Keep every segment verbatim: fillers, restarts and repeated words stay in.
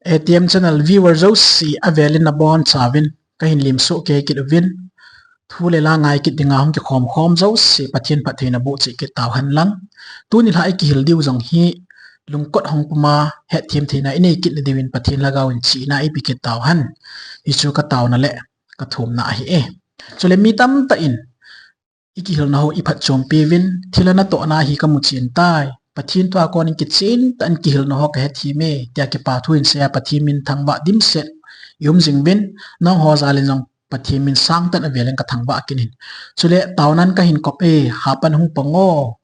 A T M channel viewer jouse avelin nabonchauvin kahin lemsoh kei kit uvin. Thu le la ngai kit dinga hung kikhom khom jouse Pathen phattheina boh cheh kit tauhen lang. Tuni lha ikihil diu jong hi lungkot hong puma hetthem theina inei kit na diuvin Pathen lhagao in chihna eipe kit tauhen. Hichu kataona le kathumna ahi e. Chule mi tamtah in ikihilna ho iphatchompiuvin, thilha natohna hi kamuchen tai, Pathen thua konin kichen tah in kihilna ho kahethem e, tia kipa thu hin seiya Pathen min thangvah dimset ium jing uvin, nangho jal in jong Pathen min sangtah in avelin kathangvah kit in. Chule taonan kahin kop e, hapan hung pang o,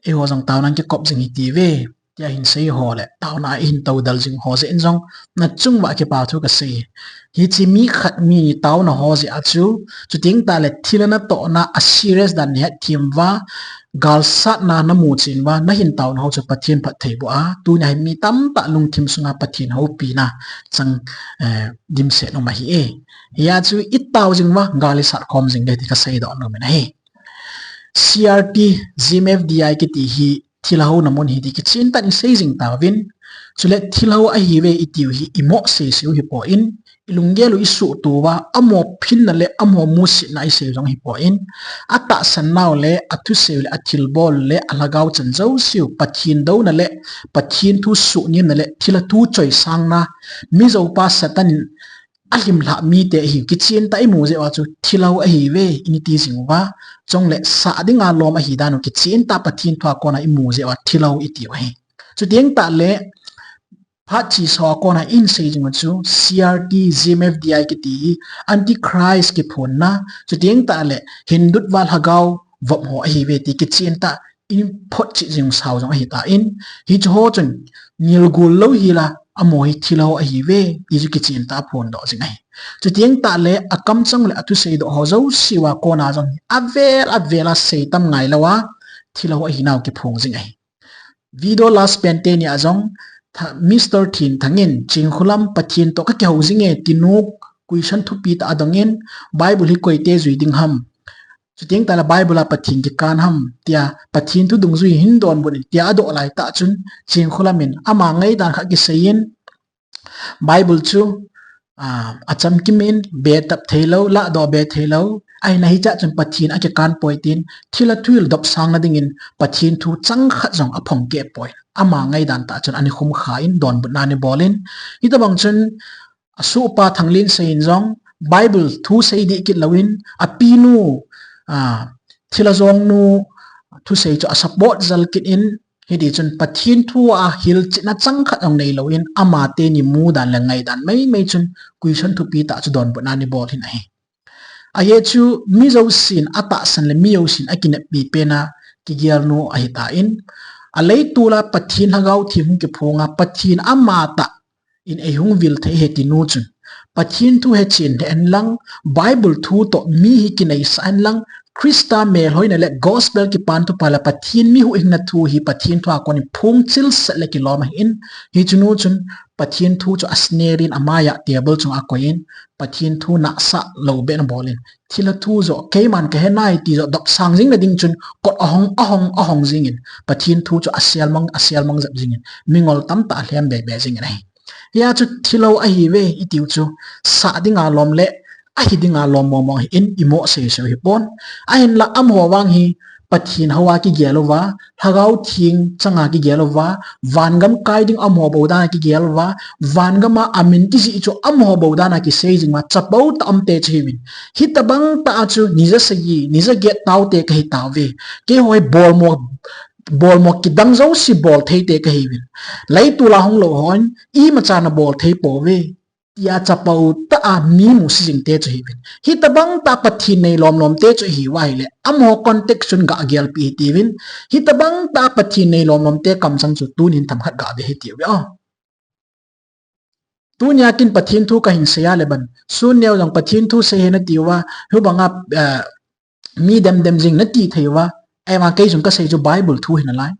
eiho jong taonan kikop jing hitiuve, tia hin sei ho le taona a ihin toudal jing ho jeh in jong nachung uva kipa thu kasei. Hiche mi khat mi ni taona ho jeh a chu, chuteng tah le thilha natohna a serious dan nahetthem uva, galsatna namuchen uva, nahin taona ho chu Pathen phattheiboh a, tunia hi mi tamtah lungthim sunga Pathen houpina chang, eh, dimset um ahi e. Hia chu itao jing uva, gal isat khom jing ding ti kaseidoh nom in ahi. C R T, G M F D I kiti hi thilha houna mun ahi ti kichen tah in isei jing tauvin. Chule thilha hou ahiuve itiu hi imoh seiseu hipon, ilunggel u isuhto uva, amaho phinna le amaho musitna isei jong hipon, atahsan nau le athusei u le athilbol u le alhagao chan jouseu Pathen douna le Pathen thu suhnemna le thilha thu choisangna, mi joupa Satan in alhimlhah mite ahiu kichen tah imu jeh uva chu thilha hou ahiuve initi jing uva, chule sah dinga lom ahi dan u kichen tah Pathen thua kona imu jeh uva thilha hou itiu ahi. Chuteng tah le phat chesa kona ihin sei jing u chu C R T, G M F D I kiti hi Antichrist kiphonna, chuteng tah le Hindu va lhagao vop ho ahiuve ti kichen tah in photchet jing sao jong ahitan, hiche ho chun ngilgul lou hila, amaho hi thilha hou ahiuve ti chu kichen tah phondoh jing ahi. Chuteng tah le akamcheng le athuseidoh ho jouse uva kona jong hi avel avel a seitam ngailou a thilha hou ahinau kiphong jing ahi. Video last pen teni a jong Mister Thinthang in, Chinkholam Pathen toh kakihou jing e tinu question thupi tah adong in, Bible hi koite jui ding ham, chuteng tah le Bible a Pathen kikan ham tia Pathen thu dungjui hin donbut in tia adoh laitah chun, Chinkholam in ama ngaidan khat kisei in, Bible chu, ah, achamkim in, be tap theilou, lahdoh be theilou, ahinla hichea chun Pathen akikan poi tin, thilha thu hi dopsangna dingin Pathen thu chang khat jong aphongkeh poi. Ama ngaidan tah chun ana khumkha in, donbutna ana bol in, hitobang chun, asohpa Thanglensei in jong Bible thu sei dih kit louvin, apinu, ah, thilha jongnu thusei chu asupport jel kit in, hiti chun Pathen thu a hilchetna chang khat jong neilou in, amateni mudan le ngaidan maimai chun question thupi tah chu donbutna ana bol in ahi. Ajeh chu mi jousen atahsan le mi jousen akineppi pena kigelnu ahitan, aleitol a Pathen Lhagao Theng hung kiphong a, Pathen amatah in eihung vil thei ahi tinu chun, Pathen thu hechen lheh hen lang, Bible thu toh mi hi kineisah hen lang, Christa melhoina le gospel kipan thupha le Pathen mi huhhingna thu hi Pathen thu a konin phongchil set le kilom ahin, hichenu chun Pathen thu chu asner in amaiya table chunga akoi in, Pathen thu nahsah lou beh in abol in, thilha thu joh keiman kahe nai ti joh dopsang jing na ding chun kot ahong, ahong, ahong jingin, Pathen thu chu aselmang, aselmang jep jingin, mingol tamtah alhem bebe jingin ahi. Hia chu thilha hou ahiuve itiu chu, sah dinga lom le ahi dinga lom mong mong ahin, imoh seiseu hipon. Ahinla amaho vang hi Pathen hou a kigel uva, Lhagao Theng changa kigel uva, vangam kai ding amaho bou dan a kigel uva, vangam a amin kijih chu amaho bou dan a kisei jing uva, chapo tah umte chu ahiuvin. Hitobang tah a chu ni ja sagi, ni ja get taote kahi tauve. Keiho hi bolmo, bolmo kidang jouse bol theite kahiuvin. Leitol a hung lou hon imacha nabol thei pouve, tia chapo tah a mi musit jingte chu ahiuvin. Hitobang tah Pathen nei lom lomte chu ahiuva ahile, amaho context chun gagelpeh hitiuvin. Hitobang tah Pathen nei lom lomte kamchang chu tunin themkhat gave hitiuve o. Tunia ken Pathen thu kahin sei a le ban, sun neo jong Pathen thu sei hih in natiuva, hibanga, eh, mi demdem jing nati theiuva, ahivang kei jong kasei chu Bible thu ahi nalai.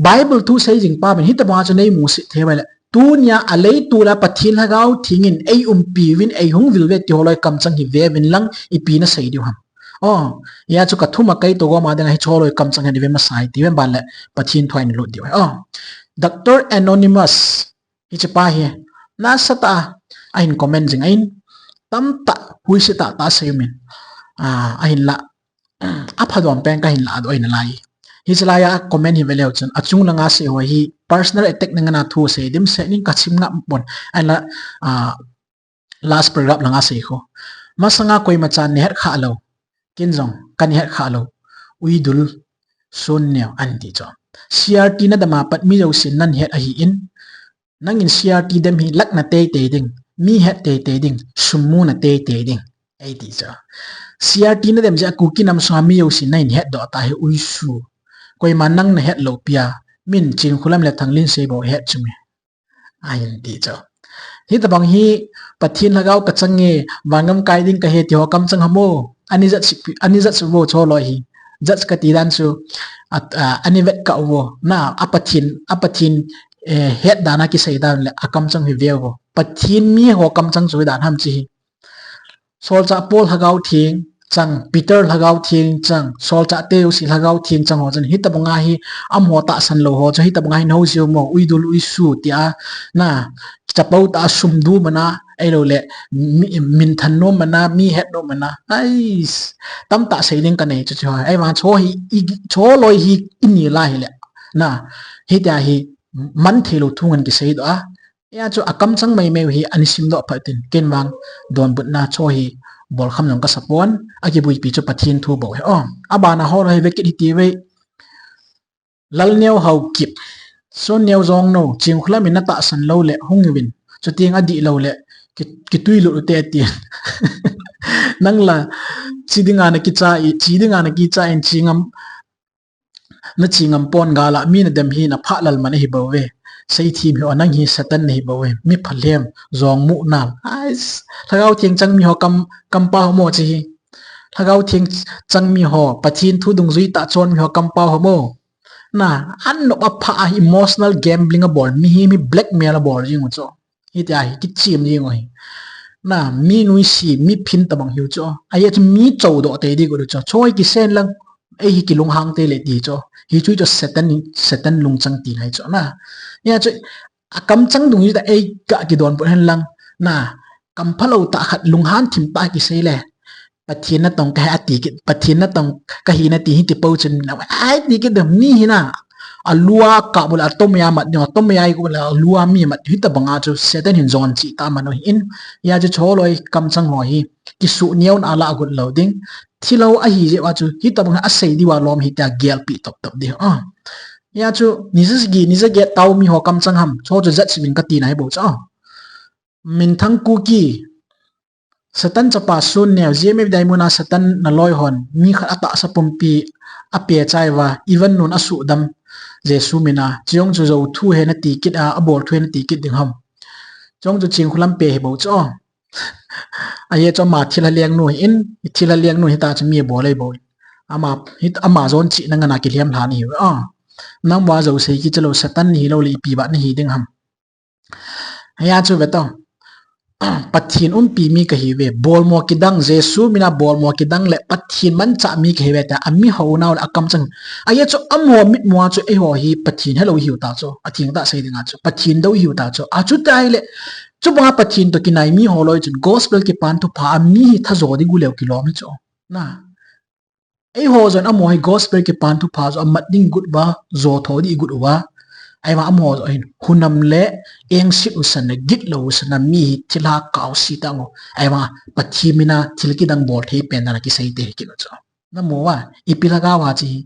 Bible thu sei jing pa uvin hitobanga chu neimusit theiuva ahile, tunia aleitol a Pathen Lhagao Theng in eiumpiuvin, eihung vil uve ti holoi kamchang hi veuvin lang, ipi nasei diu ham. O, hia chu kathum a kaitoh gom a dinga hiche holoi kamchang hi ve masa hitiuvin, banle Pathen thu a ilut diu ahi. O, Doctor Anonymous, hichepa hi Nasatah a ahin comment jing ahin, tamtah huisi tah tah asei umin. Ah, ahinla, apha dom pen kahin ladoh ahi nalai. Hiche laia comment hi veleu chun, achung langa sei ho hi personal attack nangin a thu sei dimset nin kachim ngam pon. Ahinla, ah, last paragraph langa sei ho. Masanga koima chan nahet khalou. Ken jong kahet khalou. Uidul, Sonneo, anti chu. C R T nadem a pat mi jousen nahet ahin. Nangin C R T dem hi lakna teitei ding, mi het teitei ding, sum muna teitei ding, eiti chu. C R T nadem jeh a Kuki nam sunga mi jousen nahin hetdoh tah hi uisu. Koiman nang nahet lou pia, min Chinkholam le Thanglinsei bou het chu me. Ahin ti chu. Hitobang hi Pathen lhagao kachang e, vangam kai ding kahi ti ho kamchang ham o. Ani judge, ani judge uvo choloi hi. Judge kati dan chu, a, a, ani vetkah uvo. Na, a Pathen, a Pathen, eh, het dan a kisei dan le, akamchang hi ve uvo. Pathen mi ho kamchang chu dan ham chi hi. Solchah Paul lhagao theng chang, Peter lhagao theng chang, solchah te jouse lhagao theng chang ho chun, hitobanga hi, amaho tahsan lou ho chu, hitobanga hi naho jiu mo, uidul uisu tia, na, chapang tah a sum du mana, ahilou le, mi, minthan nom mana, mi het nom mana, ais, tamtah sei ding kanei chu chu, ahivang chu hi, i, choloi hi, ini la hile, na, hitia hi, man theilou thu ngan kisei doh a, Hia chu akamchang maimai u hi ani simdoh phat tin, ken vang donbutna chu hi bolkham jong kasa pon, akibuipi chu Pathen thu bou hi. O, abana ho hi vekit hiti ve. Lalneo Haokip. Sonneo jong no, Chinkholam in natahsan lou le, hung uvin. Chuteng adih lou le, ki, kitui lut ute tin. Nang la, chi dinga nakicha i, chi dinga nakicha in chi ngam, Nachi ngam pon, gal a mi nadem hi naphah lal man ahi bouve. Seithem hi o, nang hi Satan nahi bouve. Mi phalhem, jong mu nal. Ais, lhagao theng chang mi ho kam, kampao ho mo chi hi. Lhagao theng chang mi ho, Pathen thu dungjui tah chon mi ho kampao ho mo. Na, an nop a pha a emotional gambling abol, mihem hi blackmail abol jing u chu. Hitia hi, kichim jing u hi. Na, mi nuisi, mi phin tabang hiu chu. Ahi chu mi chodoh tei ding u chu. Choi kisen lang, ei hi kilunghang tei le ti chu. Hichu chu Satan, Satan lungchang tina hi chu. Na, hia chu, akamchang dungjui tah ei ka kidonbut hen lang. Na, kamphalou tah khat lunghan thim tah kisei le. Pathen natong kahi ati kit, Pathen natong kahi nati hiti pou chun, ai ti kit dam mi hi na. Alua kap u le atom a mat ding, atom a kap u le alua mi mat, hitabanga chu Satan hin jon chi ta man u hin. Hia chu choloi kamchang ho hi, kisuh neo na la agot lou ding. Thilhou ahi jeh a chu, hitabang asei diu a lom hi tia gelpi toptop ding. A. Hia chu, ni ja sagi, ni ja get tao mi ho kamchang ham, chu chu jat sibin kati nai bou chu. A. Minthang Kuki. Satan chapa Sonneo, G M F Diamond a Satan naloi hon, mi khat atahsa pumpi ape chai uva, Ivan nun asuhdam, Jesu mina, chujong chu jou thu hi nati kit a, abol thu hi nati kit ding ham. Chujong chu Chinkholam pe hi bou chu. Ahi chu ama thilha leng nu hin, thilha leng nu hita chu mi abol ahi bou. Ama, hit, ama jon chi nangin a kilhem lha nahi u. A. Nangma jou sei kicha lou Satan nahi lou le ipi ba nahi ding ham. Hia chu ve tao. Pathen umpi mi kahi ve, bolmo kidang, Jesu mina bolmo kidang le Pathen manchah mi kahi ve tia, ami hou nau le akamchang. Ahi chu amaho mitmu a chu eiho hi Pathen helou hiu ta chu, atheng tah sei dinga chu, Pathen dou hiu ta chu, achuti le, chubanga Pathen toh kinai mi ho loi chun, gospel kipan thupha a mi hi thajo ding u leu kilom hi chu. Na. Eiho jon amaho hi gospel kipan thupha jo amat ding got uva, jo tho ding got uva. Ahi vang amaho jo hin hunam le engsit u san le gitlou u san a mi hi thilha kau si ta ngo. Ahi vang Pathen mina thil kidang bol thei pen dan a kisei te hi kilo chu. Namu uva, ipi lhagao a chi hi.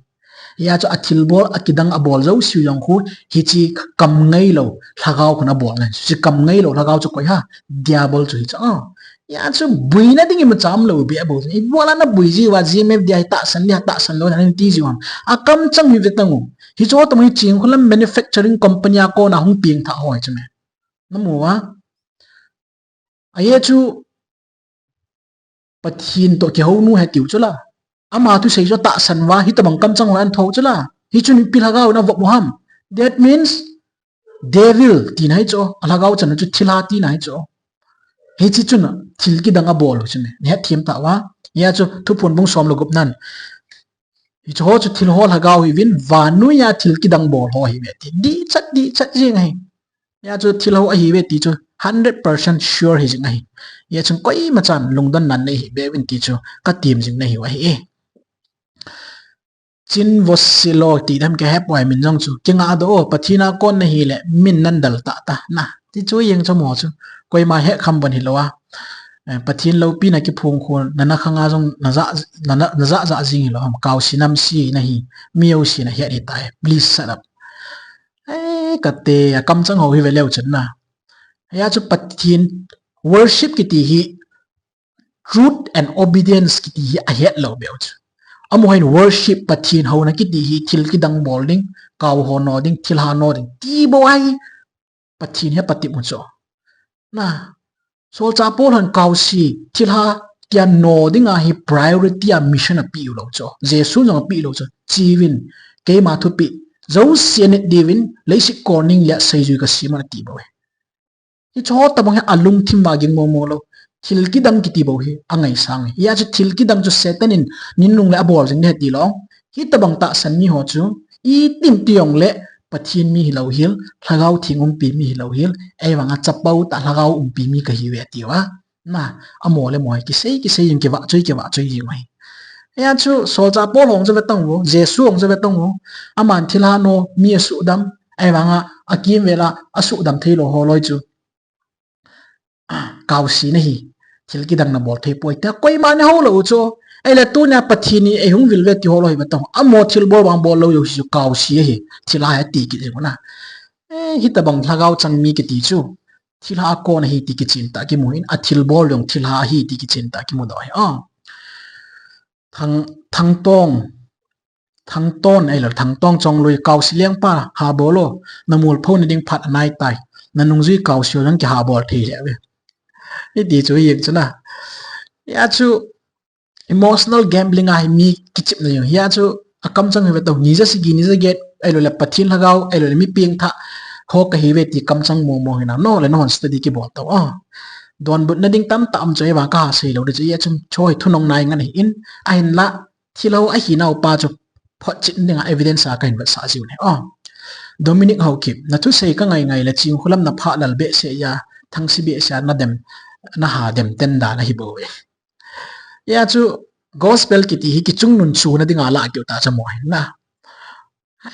Hia chu athil bol akidang abol jou siu jong khu hichi kam ngailou lhagao khun abol ngai. Hichi kam ngailou lhagao chu koi ham, Diabol chu hi chu. A. Hia chu buina ding imacha umlou beh bou. Ibola nabui jiu a G M F Dia hi tahsan le tahsan lou nati jiu ham. Akamchang hi ve tang u. Hichu tamo hi Chinkholam Manufacturing Company a kona hung peng tha ho hi chu me. Namu uva. Ahi chu Pathen toh kihou nu hi tiu chu la. Ama thusei chu tahsan uva, hitabang kamchang ho antho chu la. Hichun ipi lhagao na vop u ham. That means, devil tina hi chu, alhagao chan chu thilha tina hi chu. Hichi chun thil kidang abol u chu me. Nahet them tauva. Hia chu Thuphon bung som le gup nan. Hichu ho chu thil ho lhagao hiuvin, vannoi a thil kidang bol ho hi ve ti. Dihchat, dihchat jing ahi. Hia chu thil ho ahi ve ti chu. hundred percent sure hi jing ahi. Hia chun koima chan lungdon nan nei hi be uvin ti chu ka tim jing na hiu ahi. Chin vosilo ti dem ka hepoi min jong chu. Kinga do o, Pathen a kon na hi le min nan dal ta ta. Na, ti chu jeng chu mo chu. Koima he kham bon hi lo a. Eh, Pathen lopi na kiphung khun, na na khanga jong na ja, na, na, na ja ja jing hi lo ham. Kaosi namsi na hi, mi jouse na het hi tai. Please shut up. Eh, kate, a kamchang ho hi ve leu chun na. Hia chu Pathen worship kiti hi, truth and obedience kiti hi ahet lou beu chu. Amaho hin worship Pathen houna kiti hi thil kidang bol ding, kau ho no ding, thilha no ding, ti bou ahi Pathen hi patep u chu. Na, solchah Paul hon kaosi, thilha tia no dinga hi priority a mission apeh u lou chu. Jesu jong apeh lou chu. Chi uvin, keima thupeh jouse nit diuvin, leiset koning le seijui ka sem un ati bou ahi. Hiche ho tabang hi alungthim uva ging momo lou. Thil kidang kiti bou hi angaisang ahi. Hia chu thil kidang chu Satan in nin nung le abol jing ding ahi ti lou. Hitabang tahsan mi ho chu itim ti jong le Pathen mi hilou hel, Lhagao Theng umpi mi hilou hel, ahivanga chapang tah Lhagao umpi mi kahi uve ati uva. Na, amo le amo hi kisei, kisei jing, kivahchoi, kivahchoi jing u ahi. Hia chu solchah Paul hung chu ve tang u, Jesu hung chu ve tang u. Aman thilha no mi asuhdam, ahivanga akimvel a asuhdam thei lou ho loi chu. Kaosi na hi, thil kidang na bol thei poi tia koima na hou lou u chu. Ahile tunia Pathen in eihung vil uve ti ho loi hi ve tang u. Amo thilbol vang bol lou jouse chu kaosi ahi, thilha ahi ti kit jing u na. Eh, hitabang Lhagao chang mi kiti chu. Thilha a kon ahi ti kichen tah kimu in, athilbol jong thilha ahi ti kichen tah kimu doh ahi. Ah. Thang, Thangtong, Thangton, ahilou, Thangtong Chongloi, kaosi lengpa, habol o, na mol pho na ding phat anai tai, na nungjui kaosi ho jong kihabol thei lheh uve. Hiti chu hi jeng chu na. Hia chu, emotional gambling a hi mi kichepna jong. Hia chu, akamchang hi ve tang u, ni ja sagi, ni ja get, ahilou le Pathen Lhagao, ahilou le mi pengthah ho kahi uve ti kamchang momo hi na. No le nahon study kibol tau. Ah. Donbutna ding tamtah um chu, ahivang kaha sei lou ding chu, hia chu, chu hi thunong nai ngan ahin, ahinla, thilha ahinau pa chu photchet dinga evidence a kahin vetsah jiu ahi. Oh. Dominic Haokip, na thusei ka ngai ngai le Chinkholam na phah lal behseh a, thangsi behseh a na dem, na ha dem ten dan ahi bou ve. Hia chu gospel kiti hi kichungnun chuna dinga lah keu ta chu mo hi na.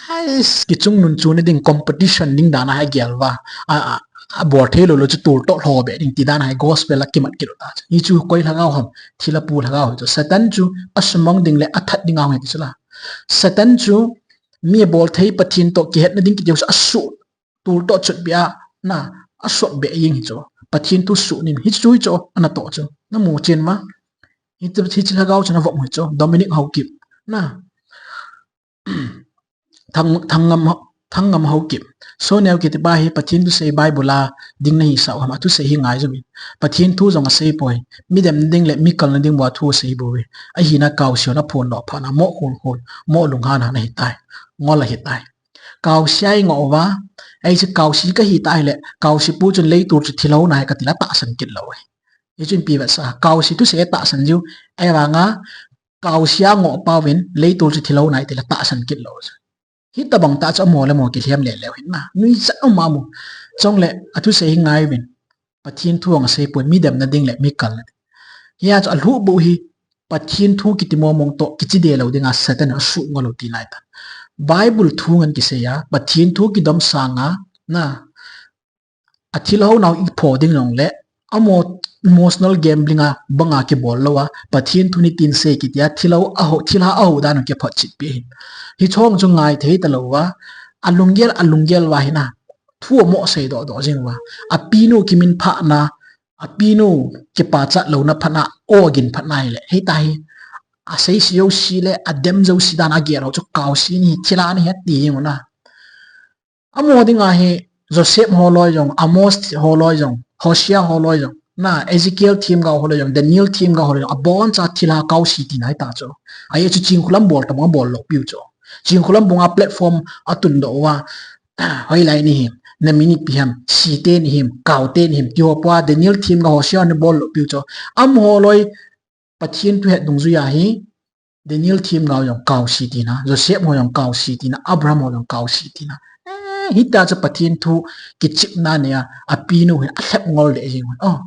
Hais, kichungnun chuna ding competition ding dan a hi agel uva. A, a, abol thei lou lou chu tultoh lho be ding ti dan a hi gospel a kimat kit u ta chu. Hichu koi lhagao ham, thilha pu lhagao hi chu. Satan chu asumang ding le athat ding a hung hi ti chu la. Satan chu mi abol thei Pathen toh kihetna ding kiti chu asuh tultoh chutbeh a, na, asuh beh jeng hi chu. Pathen thu suh nin hichu hi chu, ana toh chu. Na mu chen ma. Hichu, hichu lhagao chu na vom hi chu. Dominic Haokip. Na. Thang, Thanggam, Thanggam Haokip. Soneo kiti pa hi Pathen thusei Bible a ding nahi sah u ham, athusei hi ngai jom in. Pathen thu jong asei poi. Mi demna ding le mi kalna ding bou a thu asei bou ve. Ahina kaosi hon aphondoh phat na mo khun khun, mo lunghan han ahi tai. Ngol ahi tai. Kaosi a i ngoh uva, ei chu kaosi kahi ta hile, kaosi pu chun leitur chu thilha na hi kati la tahsan kit lou e. Hichu ipi vetsah, kaosi thusei tahsan jiu, ahivanga, kaosi a ngoh pa uvin, leitur chu thilha na hi ti la tahsan kit lou chu. Hitabang tah chu amo le amo kilhem le leu hin na. Nuijat um a mu. Chule, athusei hi ngai uvin. Pathen thu jong asei poi, mi demna ding le mi kalna ding. Hia chu alhuh bou hi, Pathen thu kiti mong mong toh kichi de lou dinga Satan in asuh ngol u tina ahi ta. Bible thu ngen kisei a, Pathen thu kidom sanga, na, athilha nau i pho ding jong le, amo emotional gambling a banga kibol lou a, Pathen thu nitin sei kiti a, thilha aho, thilha aho dan u kiphotchet pi hin. Hichu chu ngai thei ta lou a, alunggel, alunggel uva hi na, thu amo sei doh doh jing uva. Apinu kiminphah na, apinu kipachat louna phat na, o agin phat na hile. Hei ta hi, asei si jouse le, adem jouse dan a agel ho chu kaosi ni, thilha ni hi ati jing u na. Amo dinga hi, Joseph ho loi jong, Amos ho loi jong, Hosea ho loi jong, na, Ezekiel themgao ho loi jong, Daniel themgao ho loi jong, abon cha thilha kaosi tina ahi ta chu. Ahi chu Chinkholam bol tabang abol lou piu chu. Chinkholam bung a platform atundoh uva, hoilai ni him, na min ipi ham, Site ni him, Kaote ni him, ti ho pua Daniel themgao Hosea ni bol lou piu chu. Amaho loi Pathen thu het dungjui a hi, Daniel themgao jong kaosi tina, Joseph ho jong kaosi tina, Abraham ho jong kaosi tina. Eh, Hitia chu Pathen thu kichepna nei a, apinu hi alhep ngol deh jing un. Oh.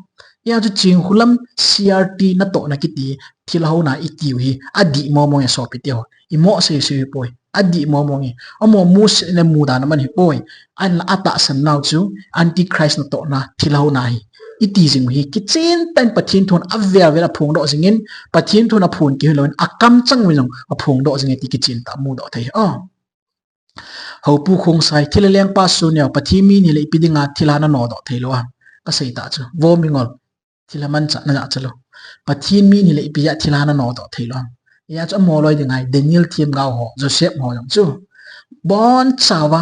Hia chu Chinkholam C R T natohna kiti thilha houna itiu hi adih mong mong e sopi teho. Imo sei sei poi. Adih mong mong e. Amaho musit le mudan aman hipoi. Ahinla atahsan nau chu Antichrist natohna thilha houna hi. Iti jing u hi kichen tah in Pathen thun avel vel aphongdoh jingin, Pathen thun aphong kei hilou in akamchang uvin jong aphongdoh jing e ti kichen tah a mudoh thei. Oh. Houpu Khongsai, thilha lengpa Suneo, Pathen mi nahile ipi dinga thilha nanodoh theilou ham? Kasei tah chu, vo mingol, thilha manchah najah chalou. Pathen mi nahile ipi a thilha nanodoh theilou ham? Hia chu amaho loi dinga hi Daniel themgao ho, Joseph ho jong chu, bonchauva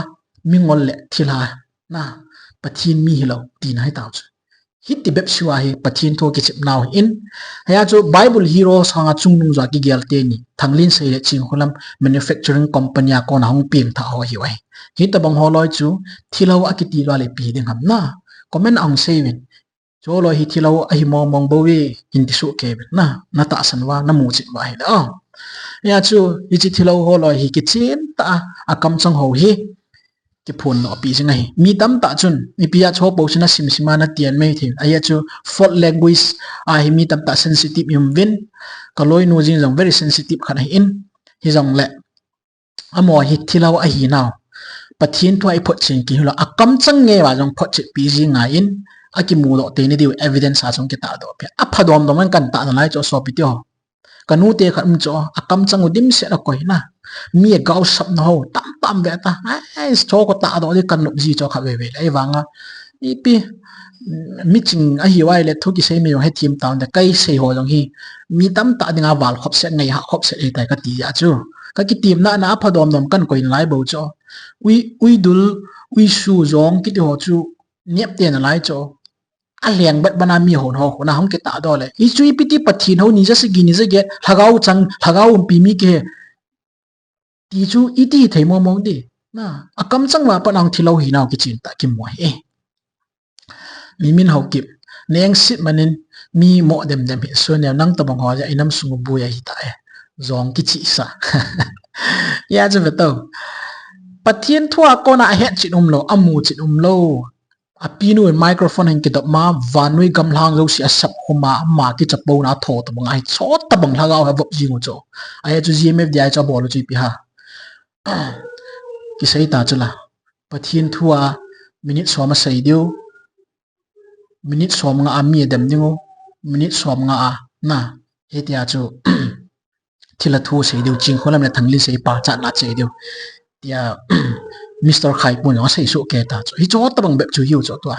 mingol le thilha na, Pathen mi hilou tina hitao chu. Hiti bep sua hi Pathen thu kichepnau ahin. Hia chu Bible hero sanga chungnung joa kigel teni, Thanglinsei le Chinkholam Manufacturing Company a kona hung pengthah ho ahiuve. Hitobang ho loi chu thilha hou akiti lou le ipi ding ham na, comment a hung sei uvin. Chu loi hi thilha hou ahi mong mong bouve, hin ti soh kei uvin na, natahsan uva, namuchet uva ahile. Hia chu hiche thilha hou ho loi hi kichen tah a akamchang hou hi kiphondoh pi jing ahi. Mi tamtah chun, ipi a chu hou po chu nasim sim a natian mai thei. Ahia chu fault language a hi mi tamtah sensitive ium uvin. Kaloinu jeng jong very sensitive khat ahin. Hijongle amaho hi thilha hou ahinau, Pathen thu a iphotchen kei hilou, akamchang ngei uva jong photchet pi jing ngai in, akimudoh teni diu evidence a jong kitahdoh pi. Apha domdom in kan tahdoh nalai chu sopi teho. Kanute khat um chu, akamchang u dimset a koina. Mi a gaosapna ho tamtah um ve ta. Ai, chu katahdoh di kanop ji chu khatvei vei le. Ahivanga ipi, miching ahiuva ahile thu kisei mi jong hethem tauvin te, kasei ho jong hi mi tamtah dinga val khopset, ngaihah khopset ahitai kati jeh chu. Kakitemna na apha domdom kan koi nalai bou chu. Ui, uidul, uisu jong kiti ho chu nepte nalai chu. Aleng bet bana mi hon ho, hon a hung kitahdoh le. Hichu ipi ti Pathen hou ni ja sagi ni ja get, lhagao chang, lhagao umpi mi kihi. Ti chu iti thei mong mong di. Na, akamchang uva pat a hung thilha hou hinau kichen tah kimu ahi. Mimin Haokip, neng sit manin mi mo dem dem hi, Suneo nang tobang ho ja inam sung u boi ahi ta e. Jong kichihsa. Hia chu ve to. Pathen thu a kona ahetchet umlou, amuchet umlou. Apinu in microphone ahin kidop ma, vannoi gamlhang jouse asap khum a, ama kichapouna atho tobang ahi, chu tobang lhagao hi avop jing u chu. Ahia chu G M F D I chu abol u chu ipi ham? Kisei ta chu la. Pathen thu a minute som asei diu. Minute som nga a mi adem ding u. Minute som nga a na. Hitia chu thilha thu sei diu, Chinkholam le Thanglinsei pachatna sei diu. Tia Mister Khaipu jong asei soh kei ta chu. Hichu tobang bep chu hiu chu tua.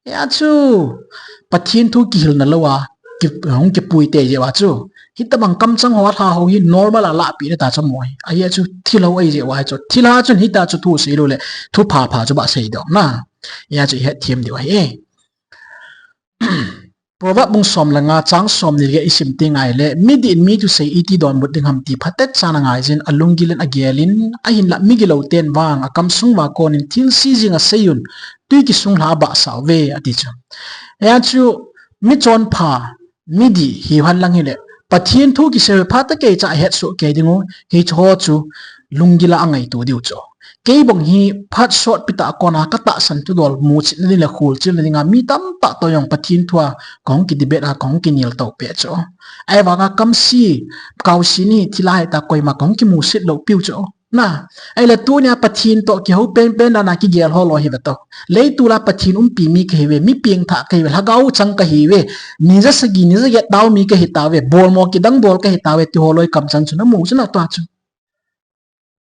Hia chu Pathen thu kihilna lou a, ki, hung kipui tei jeh uva chu. Hitobang kamchang ho alha hou hi normal a lahpeh na ta chu mo hi. Ahia chu thilha hou ahi jeh uva chu. Thilha chun hita chu thu sei lou le, thu pha pha chu ba sei doh na. Hia chu ihet them diu ahi. Proverb bung som le nga chang som ni le get isim teng ahile, midih in mi thusei iti donbut ding ham ti phatecha ana ngai jin, alunggil in agel in, ahinla migilou ten vang akamsung uva kon in thilse jeng asei un, tui kisung lha abahsah uve, ati chu. Hia chu michonpha, midih hiu hen lang hile, Pathen thu kisei u phat a kei cha ahet soh kei ding u, hichu ho chu lunggil a angaito diu chu. Kei bang hi phat sotpi tah a kona katahsan thudol muchetna ding le kholchilna dinga mi tamtah toh jong Pathen thu a kahung kidebate a kahung kinel to peh chu. Ahivanga kamse, kaose ni thilha hita koima kahung kimuset lou piu chu. Na, ahile tunia Pathen toh kihou penpen dan a kigel ho loi hi ve to. Leitol a Pathen umpi mi kahiuve, mi pengthah kahiuve, lhagao chang kahiuve, ni ja sagi, ni ja get tao mi kahi tauve, bolmo kidang bol kahi tauve, ti ho loi kamchang chu namu chu na tua chu.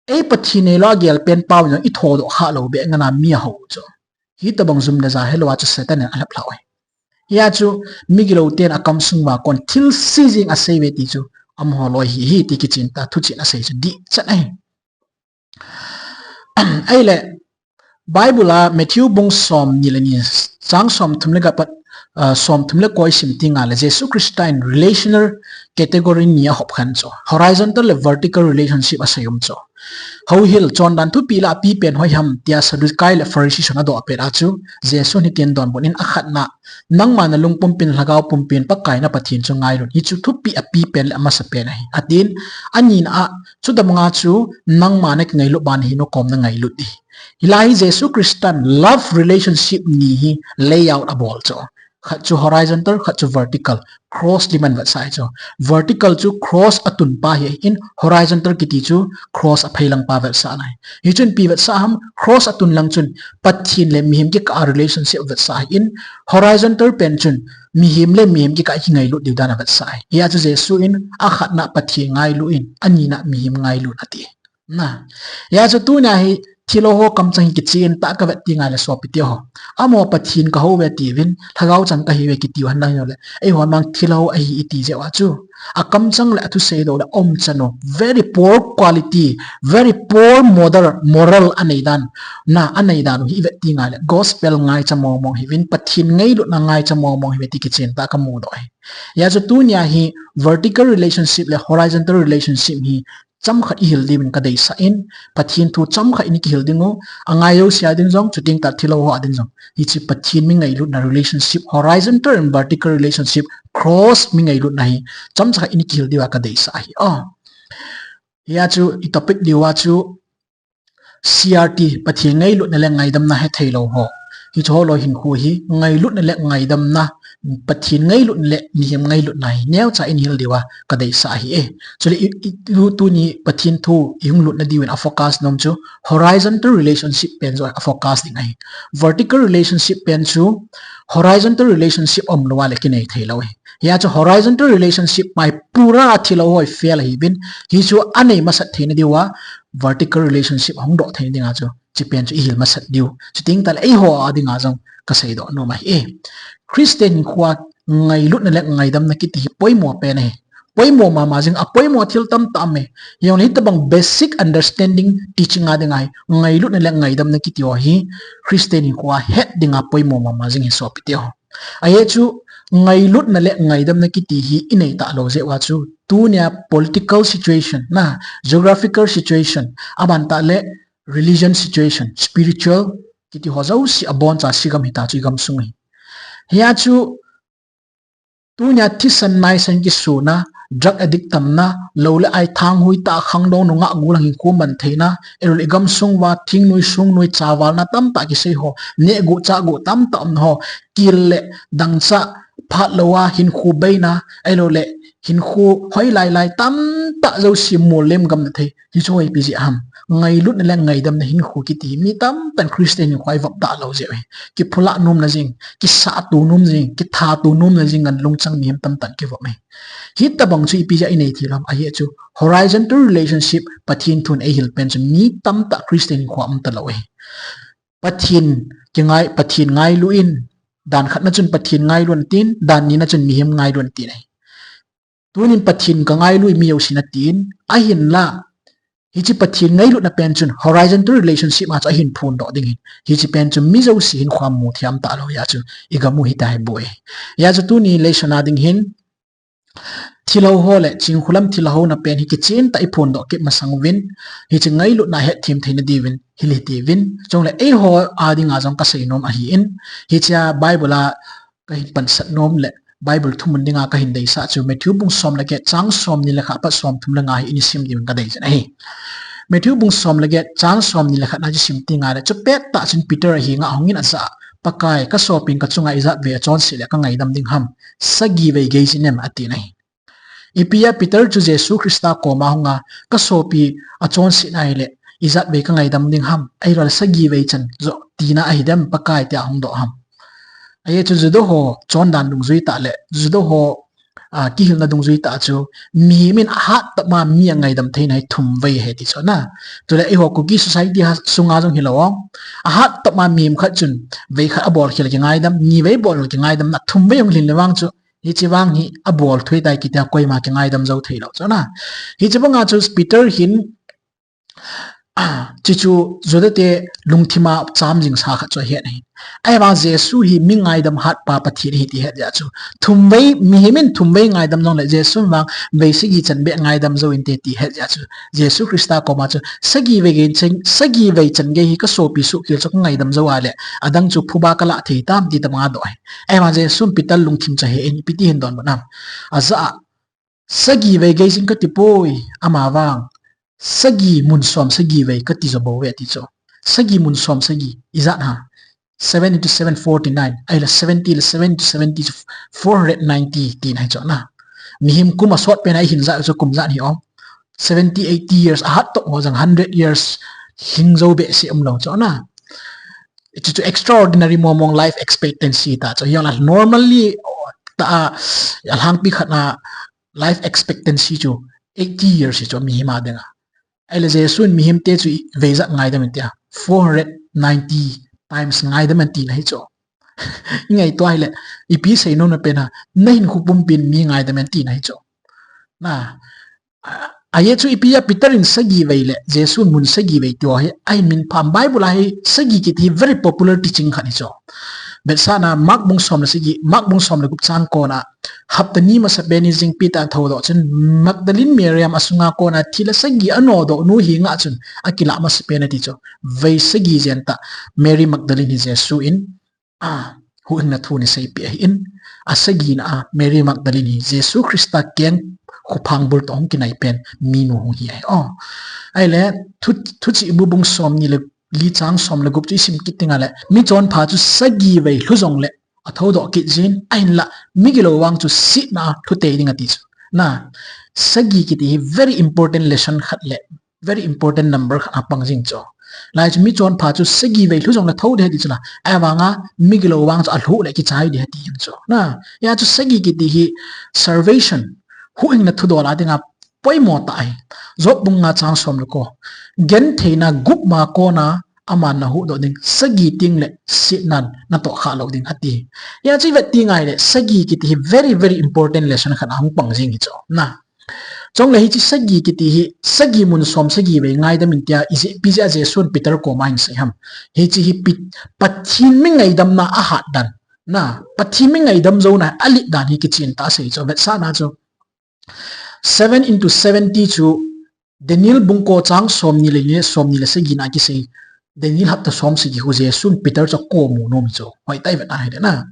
Ei Pathen neilou a gel pen pau jong ithodoh kha lou beh ngan a mi ahou chu. Hitobang jum le ja helou a chu Satan in alhep lhau ahi. Hia chu migilou ten akamsung uva kon thilse jeng asei uve ti chu amaho loi hi, hi ti kichen ta, thuchen asei chu dihchet ahi. Ahile Bible a Matthew bung som ni le ni, chang som thum le get pat, ah, som thum le ko isim teng ahile Jesu Christa in relational category ni ahop khen chu. Horizontal le vertical relationship asei um chu. Houhil, chondan thupi lah a api pen hoiham tia Sadducee le Pharisee hon adoh pet a chu, Jesun hitin donbut in, akhatna, nangma nalung pumpin, lhagao pumpin Pakai na Pathen chu ngailut. Hichu thupi api pen le amasapen ahi, atin, anina a, chutobanga chu nangma nakingailut banga hinu kom nangailut ding. Hilai hi Jesu Christan love relationship ni hi layout abol chu. Khat chu horizontal, khat chu vertical. Cross ding in vetsah ahi chu. Vertical chu cross atunpa hi ahin, horizontal kiti chu cross aphei langpa vetsahna ahi. Hichun ipi vetsah ham, cross atun lang chun Pathen le mihem kikah a relationship vetsah ahin, horizontal pen chun mihem le mihem kikah a kingailut diu dan avetsah ahi. Hia chu Jesun akhatna Pathen ngailu in, anina mihem ngailu in ati. Na. Hia chu tunia hi thilou ho kamchang hi kichen tah a kavet teng le sopi teho, amaho Pathen kahouve tiuvin, lhagao chang kahiuve kitiu henlang jongle, eiho mang thilou ahi iti jeh uva chu, akamchang le athusei doh le umchan u, very poor quality, very poor model, moral anei dan, na, anei dan u hi ivet teng le gospel ngaicha mongmong hiuvin, Pathen ngailutna ngaicha mongmong hiuve ti kichen tah a kamudoh ahi. Hia chu tunia hi vertical relationship le horizontal relationship hi chomkhat ihil diuvin kadeisah in, Pathen thu chomkhat in ikihil diu, angai jouse a ding jong, chuteng tah thilou ho a ding jong. Hiche Pathen mi ngailutna relationship, horizontal and vertical relationship, cross mi ngailutna hi chomkhat in ikihil diuva kadeisah ahi. Oh. Hia chu i topic diuva chu C R T, Pathen ngailutna le ngaidamna hethei lou ho. Hiche ho loi hinkho hi, ngailutna le ngaidamna, Pathen ngailutna le mihem ngailutna hi neocha in hil diuva kadeisah ahi e. Chule i, i, tu, tuni Pathen thu ihung lutna diuvin afocus nom chu horizontal relationship pen joh afocus ding ahi. Vertical relationship pen chu horizontal relationship umlouva le kinei thei lou ahi. Hia chu horizontal relationship mai pura thilou ho fail ahiuvin, hichu anei masat theina diuva vertical relationship ahung doh theina dinga chu, hiche pen chu ihil masat diu. Chuteng tah le eiho a dinga jong kasei doh nom ahi e. Christian hinkhoa ngailutna le ngaidamna kiti hi poimo pen ahi. Poimo mama jing, apoimo thil tamtah um e. Hijongle hitobang basic understanding teaching a dinga hi ngailutna le ngaidamna kiti ho hi Christian hinkhoa het dinga poimo mama jing ahi sopi teho. Ajeh chu ngailutna le ngaidamna kiti hi inei talou jeh uva chu, tunia political situation, na, geographical situation, aban tah le religion situation, spiritual kiti ho jouse aboncha se gam hita chu igamsung hi. Hia chu tunia thisan naisan kisuna, drug addict tamna, lou le ai thanghui tah a khangdong nungah gulang hinkho man theina, ahilou le igamsung uva thingnoi sungnoi chavalna tamtah kisei ho, nehguh chahguh tamtah umna ho, kil le dangchah phat louva hinkho beina, ahilou le hinkho hoilai lai tamtah jouse mol lem gamna thei. Hichu ipi jeh ham? Ngailutna le ngaidamna hinkho kiti hi mi tamtah in Christian hinkhoa ivop talou jeh u ahi. Kiphulah nomna jing, kisahto nom jing, kithato nomna jing a lungchang mihem tamtah in kivop ahi. Hitobang chu ipi jeh a inei thei lou ham? Ajeh chu horizontal relationship Pathen thun eihil pen chu mi tamtah Christian hinkhoa um talou ahi. Pathen kingai, Pathen ngailu in, dan khatna chun Pathen ngailu in atin, dan nina chun mihem ngailu in atin ahi. Tunin Pathen kangailu e mi jousen atin, ahinla hiche Pathen ngailutna pen chun horizontal relationship a chu ahin phondoh ding ahin. Hiche pen chu mi jouse hinkhoa mu thei talou, hia chu igam u hita hi bou e. Hia chu tuni lesson a ding hin, thilhou ho le chingkhulam thilhouna pen hi kichen tah a iphondoh kit masang uvin, hiche ngailutna hetthem theina diuvin hil hitiuvin. Chule eiho a dinga jong kasei nom ahin, hichea Bible a kahin pansat nom le Bible thumun dinga kahin deisah chu Matthew bung som le get chang somni le khat apat somthum le nga hi ina sim diuvin kadei jin ahi. Matthew bung som le get chang somni le khat na chu isim teng le, chupet tah chun Peter ahenga ahungin ajah a, Pakai, kasopin kachunga ijatvei achonset le kangaidam ding ham? Sagi vei gei jin em? atin ahi. Ipi a Peter chu Jesu Christa koma ahunga, kasopi achonset ahile ijatvei kangaidam ding ham? Ahilou le sagi vei chan joh tina ahidem Pakai, tia ahungdoh ham? Ajeh chu Juda ho chondan dungjui tah le Juda ho, a, kihilna dungjui tah chu mihem in ahat tah ma mi angaidam theina hi thum vei ahi ti chu na. Chule eiho Kuki society sunga jong hilou, ahat tah ma mihem khat chun vei khat abol khel kingaidam, ni vei bol kingaidam, na thum vei hung lhin le vang chu hiche vang hi abol thei tai kitia koima kingaidam jou theilou chu na. Hiche banga chu Peter hin Chuchu Juda te lungthima cham jing sa khat chu ahet ahi. Ahivang Jesu hi mi ngaidam hat pa Pathen ahi ti het jeh chu, thumvei, mihem in thumvei ngaidam jongle Jesu vang vei sagi chan beh ngaidam jou inte ti het jeh chu, Jesu Christa koma chu sagi vei gei chan, sagi vei chan gei hi ka sopi suhkhel chu ka ngaidam jou a le, adang chu phuba ka lah thei tam ti tabang adoh ahi. Ahivang Jesu Peter lungthim chu ahe in, ipi ti hin donbut nam? Ajah a, sagi vei gei jing kati poi, ama vang sagi mun som sagi vei kati jo bou ve ati chu. Sagi mun som sagi, ijat ham? Seven into seven, forty-nine. Ahile seventy le seven into seventy chu four hundred ninety tina ahi chu na. Mihem kum asot pen a ihin jat chu kum ijat hi um? Seventy, eighty years, ahat toh ho jong hundred years lhing jou behseh umlou chu na. Chuchu extraordinary momong life expectancy ta chu. Hijongle normally ta a, alhangpi khat na life expectancy chu eighty years hi chu mihem a dinga. Ahile Jesu in mihem te chu vei ijat ngaidam in tia? Four hundred ninety times ngaidam in tina ahi chu. Ingaito ahile, ipi seinom na pen ham? Na hinkho pumpin mi ngaidam in tina ahi chu. Na, a, ajeh chu ipi a Peter in sagi vei le Jesu in mun sagi vei ti ho hi ahin min pham? Bible a hi sagi kiti hi very popular teaching khat ahi chu. Vetsahna Mark bung som le sagi, Mark bung som le gup chang kona, hapta ni masapen ni jingpi tah a thoudoh chun Magdalene Mary asunga kona thil a sagi anodoh nu henga chun akilah masapen ati chu. Vei sagi jen tah Mary Magdalene hi Jesu in a, huhhingna thu ana seipeh ahin, asagina a Mary Magdalene hi Jesu Christa keng khophang bul toh hung kinai pen minu hung hi ahi. O, ahile, thu, Thuchihbu bung somni le li chang som le gup chu isim kit ding ahile, michonpha chu sagi vei lhu jongle athoudoh kit jin, ahinlah migilou vang chu setna a lhu tei ding ati chu. Na, sagi kiti hi very important lesson khat le very important number khat a pang jing chu. Lai chu michonpha chu sagi vei lhu jongle thou ding ahi ti chu na. Ahivanga migilou vang chu alhuh le kichai ding ahi ti jing chu. Na, hia chu sagi kiti hi salvation, huhhingna thudol a dinga poimo tah ahi. Job bung nga chang som le ko. Gentheina gup ma kona aman nahuhdoh ding, sagi tengle setnan natoh khah lou ding ati. Hia chu ivet teng ahile sagi kiti hi very, very important lesson khat ahung pang jing ahi chu. Na, Chule hiche sagi kiti hi, sagi mun som sagi vei ngaidam in tia, ijeh, ipi jeh a Jesun Peter koma ahin sei ham? Hiche hi Pet-, Pathen mi ngaidamna ahat dan. Na, Pathen mi ngaidam jouna alet dan hi kichen tah a asei chu, vetsahna chu. Seven into seventy chu, Daniel bung ko chang somni le ni, somni le sagina kisei. Daniel hapta som sagi khu Jesun Peter chu akomu nom chu. Hoitah a ivet a ahile na.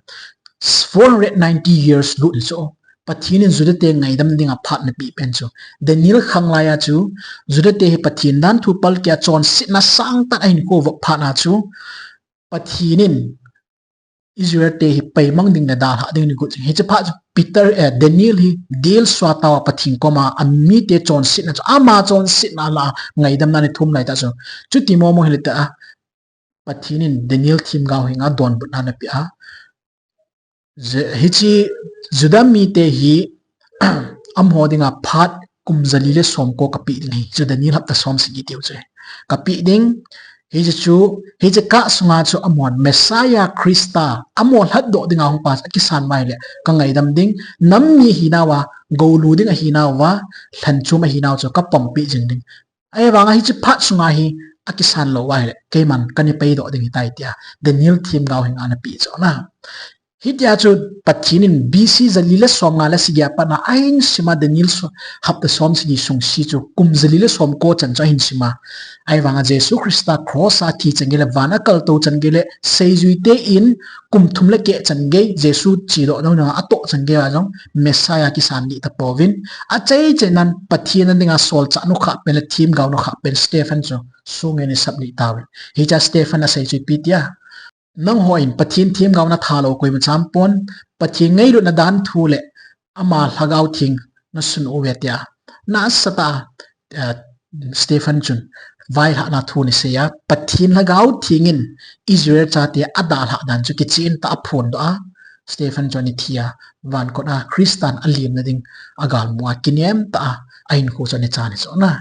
Four hundred ninety years lut chu. Pathen in Juda te ngaidam dinga phat anapeh pen chu. Daniel khang laiya chu, Juda te hi Pathen danthu palkeh a chonsetna sangtah a ahin khovop phat a chu, Pathen in Israel te hi paimang ding le dalhah ding agot jing. Hiche phat chu Peter, eh, Daniel hi dilsua tauva Pathen koma amite chonsetna chu, ama chonsetna lah a ngaidamna ana thum laitah chu. Chuti momo hile tah a, Pathen in Daniel themgao henga donbutna anapeh a. Je-, hiche Juda mite hi amaho dinga phat kum jali le somko kapeh ding ahi. Chu Daniel hapta som sagi tiu chu. Kapeh ding, hiche chu, hiche kah sunga chu amahon Messiah Christa, amaho lhatdoh dinga hung pa akisan uva ahile, kangaidam ding, nam mi ahinauva, goulu ding ahinauva, lhanchom ahinau chu kapompeh jing ding. Ahivanga hiche phat sunga hi akisan lou uva ahile, keiman kana paidoh ding ahitai tia, Daniel themgao henga anapeh chu na. Hitia chu Pathen in B C jali le somnga le sagi a pat a ahin sima Daniel so-, hapta som sagi sung si chu kum jali le somko chan chu ahin sima. Ahivanga Jesu Christa cross a thi chan gei le van a kaltou chan gei le seijuite in kum thum le keh chan gei Jesu chedoh nau nanga atoh chan gei a jong Messiah kisan ding tapouvin. Achai chainan Pathen a dinga solchah nukhah pen le themgao nukhah pen Stephen chu song in asap ding tauvin. Hichea Stephen asei chu ipi tia. Nangho in Pathen themgao natha lou koima cham pon, Pathen ngailutna danthu le ama Lhagao Theng nasun uve tia. Nasatah a, eh, Stephen chun vailhahna thu anasei a, Pathen Lhagao Theng in Israel chate adalhah dan chu kichen tah a aphondoh a, Stephen chu ana thi a, vankot a Christan alemna ding agalmu a kinem tah a ahinkho chu ana chan ahi chu na.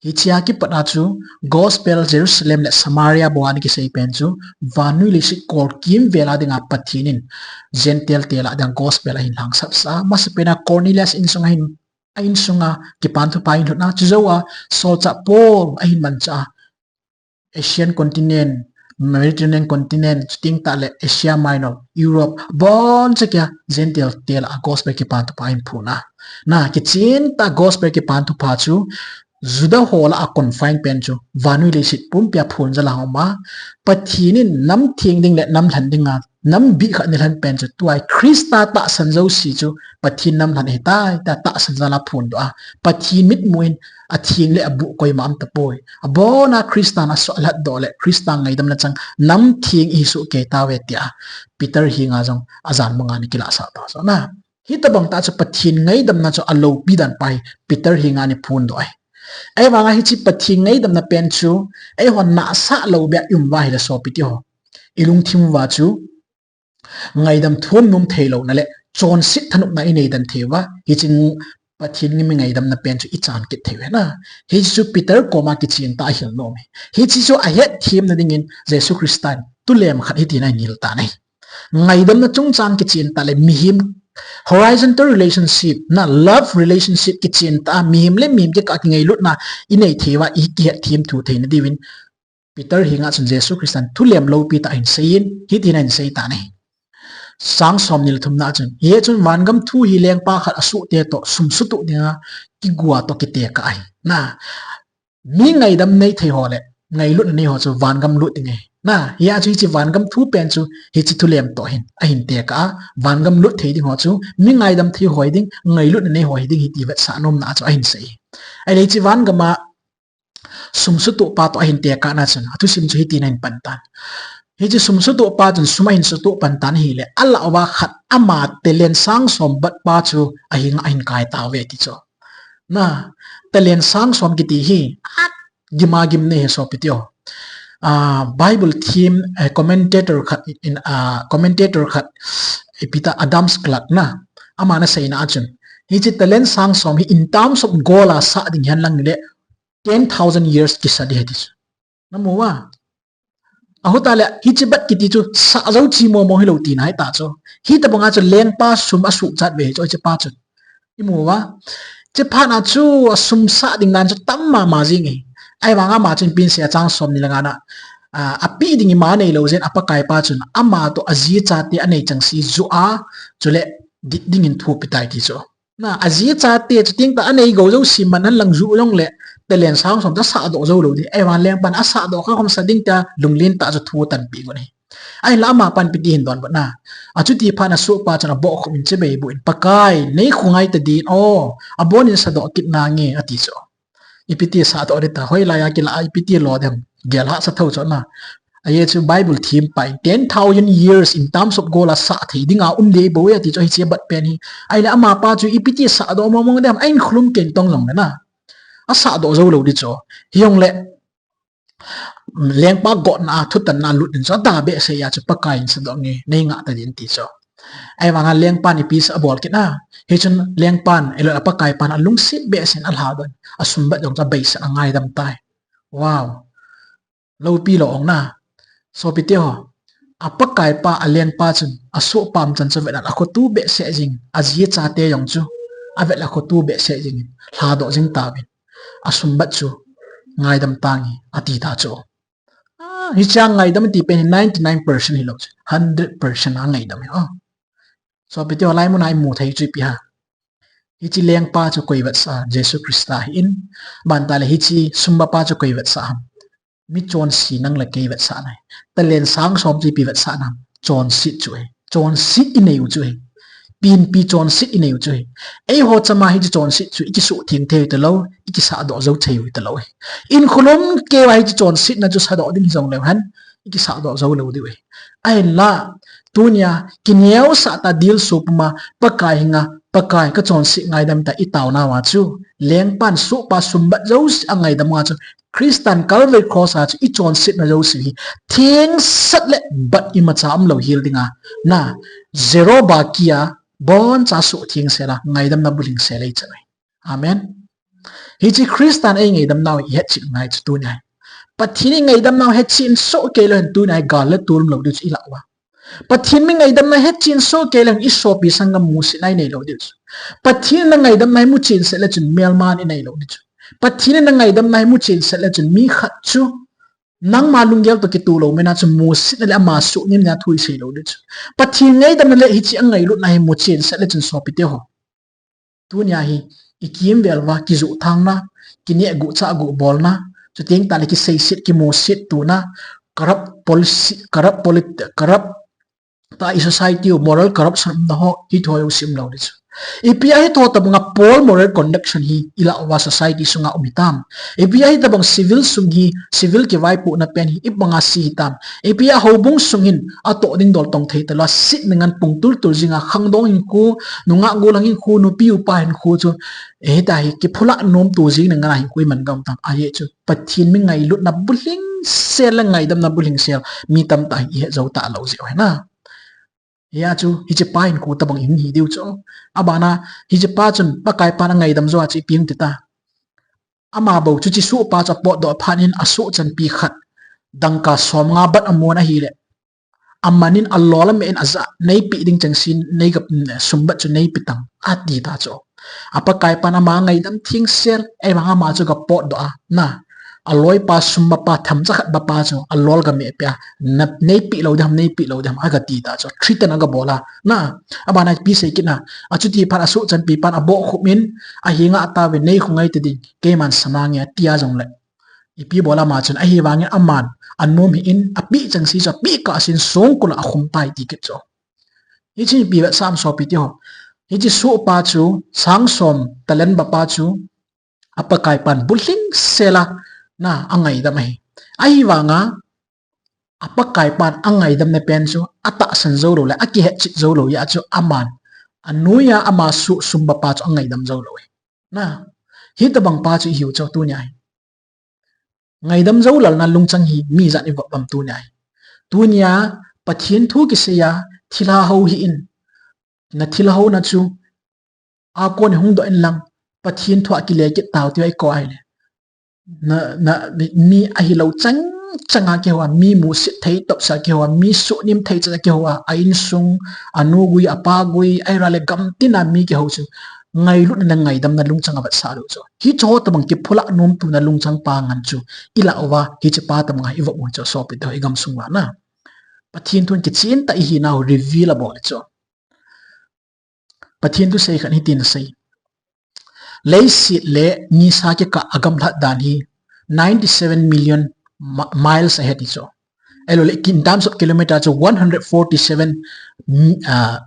Hichea kipat a chu Gospel Jerusalem le Samaria bou a ana kisei pen chu, vannoi leiset kol kimvel a dinga Pathen in Gentile te lah a dinga Gospel ahin lhangsap sah a, masapen a Cornelius insung ahin, a insunga Kipan Thupha ahin lhut a, chujou a Solchah Paul ahin manchah a, Asian continent, Mediterranean continent, chuting tah le Asia Minor, Europe, abon chauh kia Gentile te lah a gospel kipan thupha ahin phon a. Na, kichen tah gospel kipan thupha chu, Juda ho lah a confine pen chu, vannoi leiset pumpia phon jal a um a. Pathen in nam theng ding le nam lhen ding a, nam bih khat ni lhen pen chu, tua hi Christa tahsan jouse chu, Pathen nam lhen ahitai, tia tahsan jal a phondoh a. Pathen mitmu in atheng le abuh koima um tapoi. Abon a Christan asuh lhatdoh le Christa ngaidamna chang nam theng ihi soh kei tauve tia Peter henga jong ajan manga ana kilahsah ta chu na. Hitobang tah chu Pathen ngaidamna chu aloupi dan pa hi Peter henga ana phondoh ahi. Ahivanga hiche Pathen ngaidamna pen chu eihon nahsah lou beh a i um uva ahile sopi teho, i lungthim uva chu ngaidam thum nom theilouna le chonset thanopna i nei den thei uva, hiche Pathen mi ngaidamna pen chu i chan kit thei u ahi na. Hiche chu Peter koma kichen tah a ahil nom ahi. Hiche chu ahetthemna dingin Jesu Christan tulem khat hitin ahin hil tan ahi. Ngaidamna chungchang kichen tah le mihem horizontal relationship, na love relationship kichen tah a mihem le mihem kikah a kingailutna i nei thei uva i kihetthem thei theina diuvin Peter henga chun Jesu Christan thulem loupi tah ahin seiyin, hitin ahin sei tan ahi. Chang somni le thumna a chun, hichun vangam thu hi lengpa khat asohte toh sum sutoh dinga kigua toh kitekah ahi. Na, mi ngaidam nei thei ho le ngailutna nei ho chu vangam lut ding ahi. Na, hia chu hiche vangam thu pen chu hiche thulem toh hin ahin tekah a, vangam lut thei ding ho chu mi ngaidam thei ho hiding, ngailutna nei ho hiding hi ti vetsah nomna a chu ahin sei. Ahile hiche vangam a sum sutohpa toh ahin tekahna chun, athusim chu hitin ahin pan tan. Hiche sum sutohpa chun sum ahin sutoh pan tan ahile, alah uva khat ama talent sang som batpa chu ahenga ahin kai tauve ti chu. Na, talent sang som kiti hi, agim agim nei ahi sopi teho. Ah, Bible them, eh, commentator khat in, ah, commentator khat, ipi ta Adams Clarke na, aman aseina a chun, hiche talent sang som hi in terms of gold a sah ding hihen lang le, ten thousand years kisa ding ahi ti chu. Na mu uva? Ahitah le, hiche bat kiti chu sah jou chi momo hilou tina ahi ta chu. Hitobanga chu lengpa sum asuhchat uve hi chu, hichepa chun. I mu uva? Hiche phat a chu asum sah ding dan chu tam mama jing ahi. Ahivanga ama chun ipi asei a chang somni le ngana, ah, apeh ding ima neilou jeh in apakaipa chun ama toh aji achate anei chengse joh a, chule dit dingin thu apetai ti chu. Na, aji achate chuting tah anei gou jouse man hen lang joh jongle, talent sang som chu asahdoh jou lou ding. Ahivang lengpan asahdoh kha khom sa ding tia lunglen tah chu thu atanpeh got ahi. Ahinla amapan ipi ti ahin donbut na. Achuti phat in asohpa chun abohkhup in chibai boh in, Pakai, nei khu ngai tadin o, abonin sadoh kit nange, ati chu. Ipi ti sahdoh ding ta, hoilai a kilah a ipi ti lo dem, gel hahsa tho chu na. Ahi chu Bible them pa in, ten thousand years in terms of gold a sah thei dinga um ding bou e ati chu hiche bat pen hi. Ahile amapa chu ipi ti sahdoh mong mong dem, a inkholum kei tong jongle na, asahdoh jou lou ding chu. Hijongle lengpa gotna a thutanna lut ding chu ada behseh a chu Pakaiyin sadoh nge, nei ngah tadin ti chu. Ahivanga lengpan ipi sa abol kit na. Hichun lengpan, ahilou le apakaipan alungset behseh in alhadoh in, asumbat jong chu abeiset in angaidam tai. Wow. Loupi lou ong na. Sopi teho, apakaipa, alengpa chun asohpa umchan chu avet le akhoto behseh jing, aji achate jong chu avet le akhoto behseh jing in, lhadoh jing tauvin, asumbat chu ngaidam tange, ati ta chu. Ah, hichea ngaidam ati pen hi ninety nine percent hilou chu, hundred percent a ngaidam ahi. Ah. Sopi teho, lai muna imu thei chu ipi ham? Hiche lengpa chu koi vetsah a? Jesu Christa ahin. Bantah le hiche sum batpa chu koi vetsah ham? Mi chonse nang le kei vetsahna ahi. Talent sang som chu ipi vetsahna ham? Chonset chu ahi. Chonset inei u chu ahi. Pinpi chonset inei u chu ahi. Eiho chama hiche chonset chu ikisoh theng thei u talou, ikisahdoh jou thei u talou ahi. Inkholum kei uva hiche chonsetna chu sadoh ding hijongleu hen, ikisahdoh jou lou diu ahi. Ahinla, tunia kineosah tah a dilsu puma Pakai henga, Pakai kachonset ngaidam tai tia itaona uva chu, lengpan sohpa sumbat jouse angaidam uva chu, Christan Calvary Cross a chu ichonsetna jouse hi thengsel le bat imacha umlou hel dinga, na, zero bakia, boncha soh thengsel a ngaidamna bulhing sel ahi chu ahi. Amen. Hiche Christan eingaidam nau hi ihetchet ngai chu tunia hi. Pathen eingaidam nau hetchen soh kei leu hen tunia hi gal le tol umlou diu chu ilah uva. Pathen mi ngaidamna hetchen soh kei leu hen isopi sanggam musetna inei lou diu chu. Pathen in nangaidam nau hi muchen set le chun melma inei lou diu chu. Pathen in nangaidam nau hi muchen set le chun mi khat chu Nangma lunggel toh kitoh lou mena chu musit na le ama suhnim na thu isei lou ding chu. Pathen ngaidam na le hiche angailutna hi muchen sah le chun sopite ho. Tunia hi, ikimvel uva, kijoh thangna, kineh guh chah guh bolna, chuteng tah le kiseiset, kimusit tuna, corrupt policy, corrupt polit-, corrupt tah i society u, moral corruption umna ho, hiche ho isim lou ding chu. Ipi a hiche tobanga poor moral conduct hi, ilah uva society sunga um hitam. Ipi a hitobang civil sung hi, civil kivaipohna pen hi, ibanga se hitam. Ipi a houbung sung hin, atoh ding dol tong thei talou, sit ngan pung tultul jinga, khangdong hinkho, nungah gollhang hinkho, nupi upa hinkho chu, eh, hita hi, kiphulha nom tu jing ngan hinkho iman gam tam. Ajeh chu, Pathen mi ngailutna bulhing sel le ngaidamna bulhing sel, mi tamtah hi ihet jou talou jeh u ahi na. Hia chu, hiche pa hinkho tobang ihung hi diu chu. Abana, hiche pa chun, Pakai pan angaidam jou a chu ipi hung ti ta. Ama bou chu hiche sohpa chu apotdoh phat in asoh chanpi khat. Dangka somnga bat amun ahile. Aman in alol ameh in aja, neipeh ding chengse, nei ga, sum bat chu neipeh tan, ati ta chu. A Pakai pan ama ngaidam thengsel, ahivang ama chu aga potdoh a, na. Aloipa sum bapa themcha khat bapa chu, alol aga meh peh a, na, neipeh lou ding ham, neipeh lou ding ham, aga ti ta chu, threaten aga bol a, na. Abana ipi sei kit na, achuti phat asoh chanpi pan abohkhup in, ahenga ataovin nei khu ngai ti ding, keiman sana nge tia jongle. Ipi bol ama chun ahivangin aman, anom hih in, apeh chengse chu apeh kahsen songkul a akhum tai ti kit chu. Hiche ipi vetsah ham sopite ho. Hiche sohpa chu, sang som talent bapa chu, a Pakai pan bulhing sel a, na, angaidam ahi. Ahivanga, a Pakai pan angaidamna pen chu, atahsan jou lou le, akihetchet jou lou jeh a chu aman. Anoiya ama soh sum bapa chu angaidam jou lou ahi. Na, hitobang pa chu ihiu chu tunia hi. Ngaidam jou lalna lungchang hi mi ijat ivop uvem tunia hi. Tunia Pathen thu kisei a thilha hou hih in. Na thilha houna chu akon hung doh in lang Pathen thu a kile kit tao ti a ikou ahile. Na, na, mi, mi ahilou chang chang a kihou a, mi musit thei topsa kihou a, mi suhnem thei cha kihou a, a insung, anu gui, apa gui, ahilou le gam tina mi kihou chu. Ngailutna le ngaidamna lungchang avetsah lou chu. Hiche ho tobang kiphulha nom tuna lungchang pa ngan chu. Ilah uva, hiche pa tobang a ivop u chu sopite ho igam sung uva na. Pathen thun kichen tah ihinau reveal abol chu. Pathen thu sei khat hitin asei. Leiset le nisa kikah a gamlhat dan hi ninety seven million mi-, miles ahi ti chu. Ahilou le, in terms of kilometer chu one hundred forty seven, mm, ah,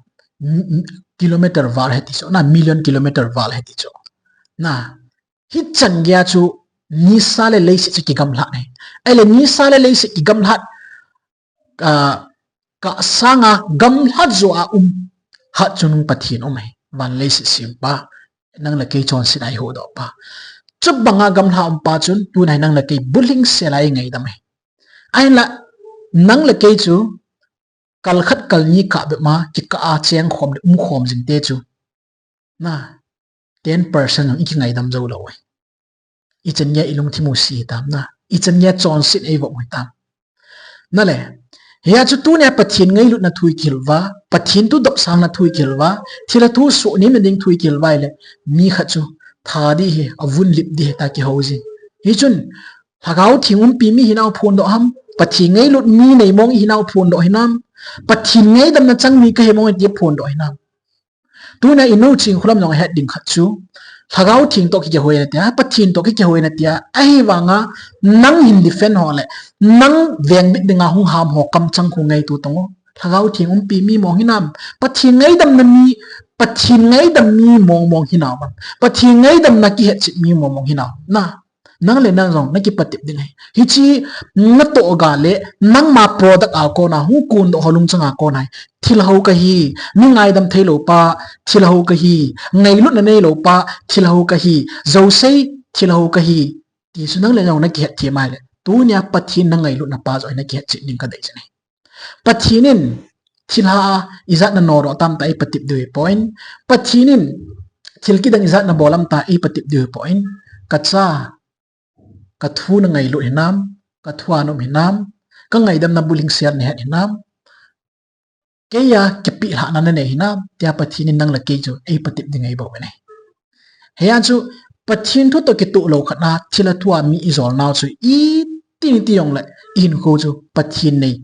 mm, mm, kilometer val ahi ti chu. Na, million kilometer val ahi ti chu. Na, hichan geiya chu nisa le leiset chu kigamlhat ahi. Ahile nisa le leiset kigamlhat, ah, kah sanga gamlhat joh a um hatchungnung Pathen um ahi. Van leiset sempa. Nang le kei chonset a ihuhdoh pa. Chubanga gamlha um pa chun, tuna hi nang le kei bulhing sel a ingaidam ahi. Ahinla, nang le kei chu, kal khat kal ni kah bep ma, kikah a cheng khom le um khom jing te chu. Na, ten percent jong ikingaidam jou lou ahi. Ichan geiya ilungthim u se hitam na. Ichan geiya chonset eivop u hitam. Na le, hia chu tunia Pathen ngailutna thu ikihil uva, Pathen thu dopsangna thu ikihil uva, thilha thu suhnem na ding thu ikihil uva ahile, mi khat chu tha ding ahi, avun lip ding ahi tia kihou jin. Hichun, Lhagao Theng umpi mi hinau phondoh ham, Pathen ngailut mi nei mong ihinau phondoh hinam, Pathen ngaidamna chang mi kahi mong iti phondoh hinam. Tunia inu Chingkholam jong ahet ding khat chu, Lhagao Theng toh kikihoi na tia, Pathen toh kikihoi na tia, ahivanga nang hin defend ho le, nang vengbit dinga hung ham ho kamchang khu ngaito tong o. Lhagao Theng umpi mi mong hinam, Pathen ngaidamna mi, Pathen ngaidam mi mong mong hinam, Pathen ngaidamna kihetchet mi mong mong hinam. Na, nang le nang jong nakipatep ding ahi. Hiche natoh ga le nangma product a kona hung kondoh ho lungchang a kona hi. Thilha hou kahi, mi ngaidam theilou pa, thilha hou kahi, ngailutna neilou pa, thilha hou kahi, jousei, thilha hou kahi. Ti chu nang le nang nakihet them ahile. Tunia Pathen na ngailutna pa joh hi nakihetchet ding kadei chu ahi. Pathen in thilha ijat nanodoh tam tia eipatep diu ahipoi. Pathen in thil kidang ijat nabol ham tia eipatep diu ahipoi. Kacha, kathu nangailut hinam, kathu a naum hinam, kangaidamna bulhing sel nahet hinam. Keiya kipelhahna nanei hinam, tia Pathen in nang le kei chu eipatep ding ahibouve. Hia chu Pathen thu toh kitoh lou khat na, thilha thu a mi ijolnau chu i Tini ti jongle, i hinkho chu Pathen nei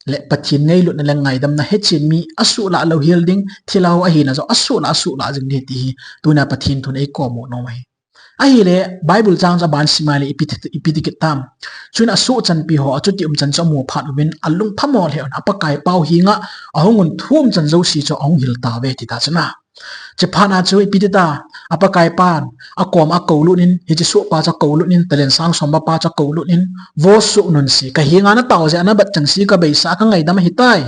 le Pathen ngailutna le ngaidamna hechen mi asuhlah lou hel ding, thilha ho ahina jong asuhlah, asuhlah jing ding ti hi, tuna Pathen thun eikom u nom ahi. Ahile, Bible chang chu aban sim a le ipi ti, ipi ti kit tam. Chuin asuhchanpi ho, achuti umchan chu amu phat uvin, alungphamo lheh un, aPakaipa u henga ahung un thu umchan jouse chu ahung hil tauve ti ta chu na. Chuphat na chu ipi ti ta, aPakaipan, akom a akoulut in, hiche sohpa chu akoulut in, talent sang sompa pa chu akoulut in, vo suh un se, kahenga natao jeh a nabat chengse kabeisa kangaidam ahitai.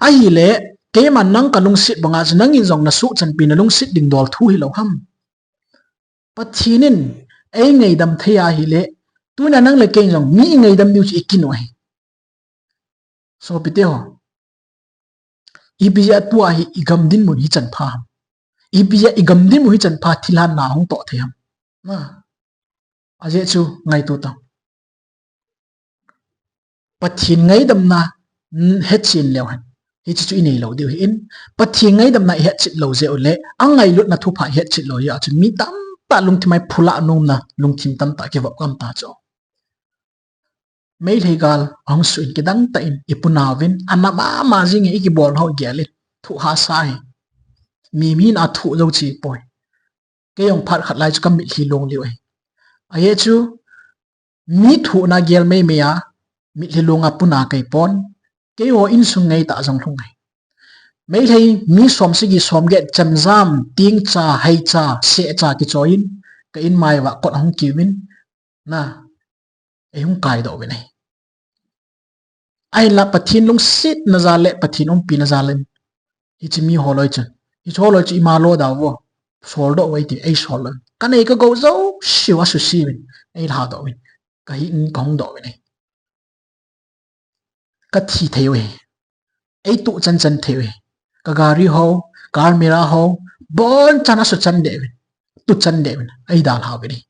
Ahile, keiman nang kalungset banga chu nangin jong nasuhchanpi nalungset ding dol thu hilou ham. Pathen in eingaidam thei ahile, tuna nang le kei jong mi ingaidam diu chu ikin u ahi. Sopite ho, ipi jeh a tua hi igam dinmun hichan pha ham? Ipi jeh a igam dinmun hichan pha thilhanna hung toh thei ham? Na, ajeh chu ngaito tau. Pathen ngaidamna, mm, hetchen leu hen, hiche chu inei lou diu ahin, Pathen ngaidamna ihetchet lou jeh u le, angailutna thupha ihetchet lou jeh a chu mi tamtah lungthim a iphula nomna, lungthim tamtah kivop gam ta chu. Meitei gal ahung suh in kidang tah in ipuna uvin, ana mama jing e ikibol ho gel in, thuh hahsa hi. Mi, mi na thuh jou che poi. Kei jong phat khat lai chu kamitlhi long lheh u ahi. Ajeh chu, mi thuhna gel meimei a, mitlhi long a puna kei pon, keiho insung ngeitah jong lhung ahi. Meitei mi som sagi som get chemjam, tingcha, heicha, sehcha kichoi in, ka in mai uva kot ahung kiuvin, na, eihung kaidoh uvin ahi. Ahinla Pathen lungsetna jal le Pathen umpina jal in, hiche mi holoi chun, hiche holoi chu ima lo dau vo, soldoh uvo eiti, eisol lou. Kanei kagou jouseu asuse uvin, eilhadoh uvin, kahing kahung doh uvin ahi. Kathi thei uve. Eituh chan chan thei uve. Kagari ho, ka almirah ho, bonchan asuchan deh uvin, tuchan deh uvin, eidalha uvin ahi.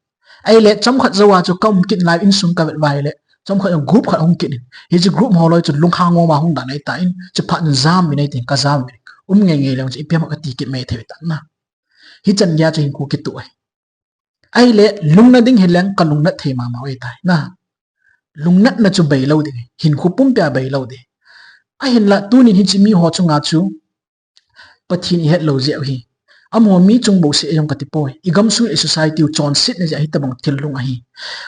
Ahile chomkhat jou a chu kaum kit lai, insung kavet uva ahile, chomkhat jong group khat ahung kit in, hiche group holoi chu lungkham mong mong a hung dan ahitan, chuphat in jam uvin eitin, kajam uvin, um ngei ngei leng chu ipi ham kati kit mai thei uve tan na. Hichan geiya chu hinkho kituh ahi. Ahile lungna ding hileng kalungnat thei mama u ahitai na. Lungnatna chu beilou ding, hinkho pumpia beilou ding. Ahinla tunin hiche miho chunga chu Pathen ihet lou jeh u hi, amaho mi chung bouseh jong kati poi, igamsung le society u chonsetna jeh a hitobang thil lhung ahi.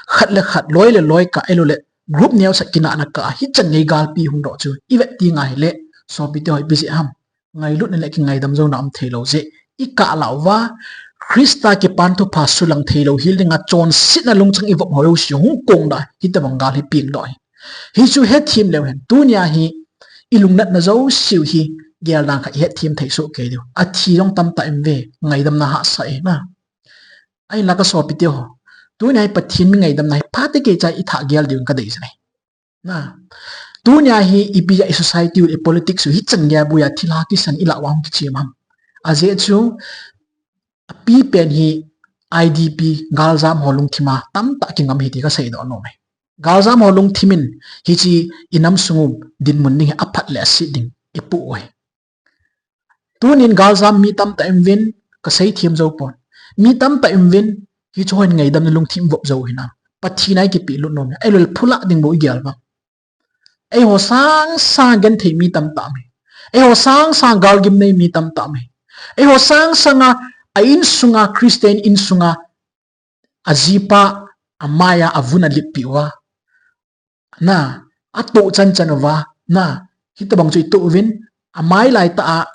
Khat le khat, loi le loi kah, ahiloule group neosat kinahna kah a hichan gei galpi hungdoh chu ivet tenga hile, sopite ho, ipi jeh ham? Ngailutna le kingaidam jouna um theilou jeh, ikah lah uva, Christa kipan thupha sulang theilou hel dinga chonsetna lungchang ivop ho jouse hung kongdoh a hitobang gal hi pengdoh ahi. Hichu hetthem leu hen, tunia hi ilungnatna jouseu hi geldan khat ihetthem thei soh kei diu. Athi jong tamtah um uve, ngaidamna hahsa e na. Ahinla kasopite ho, tunia hi Pathen mi ngaidamna hi phatecha ithah gel diuvin kadei jin ahi. Na, tunia hi ipi jeh a i society u, i politics u hichan geiya boiya thilha kisan ilah uva hung kichem ham? Ajeh chu, apipen hi I D P galjam ho lungthima tamtah kingam ahi ti kaseidoh nom e. Galjam ho lungthim in hiche inam sung u dinmun ding hi aphat le aset ding ipoh u ahi. Tunin galjam mi tamtah um uvin, kaseithem jou pon. Mi tamtah um uvin, hicheho hin ngaidamna lungthim vop jou hinam? Pathen a ikipehlut nom e, ahiloule phulah ding bou igel vang? Eiho sangsa genthei mi tamtah um e. Eiho sangsa galgim nei mi tamtah um e. Eiho sangsanga, a insunga, Christian insunga, ajipa amaiya avun aleppeh uva, na, atoh chan chan uva, na, hitobang chu itoh uvin, amai laitah a,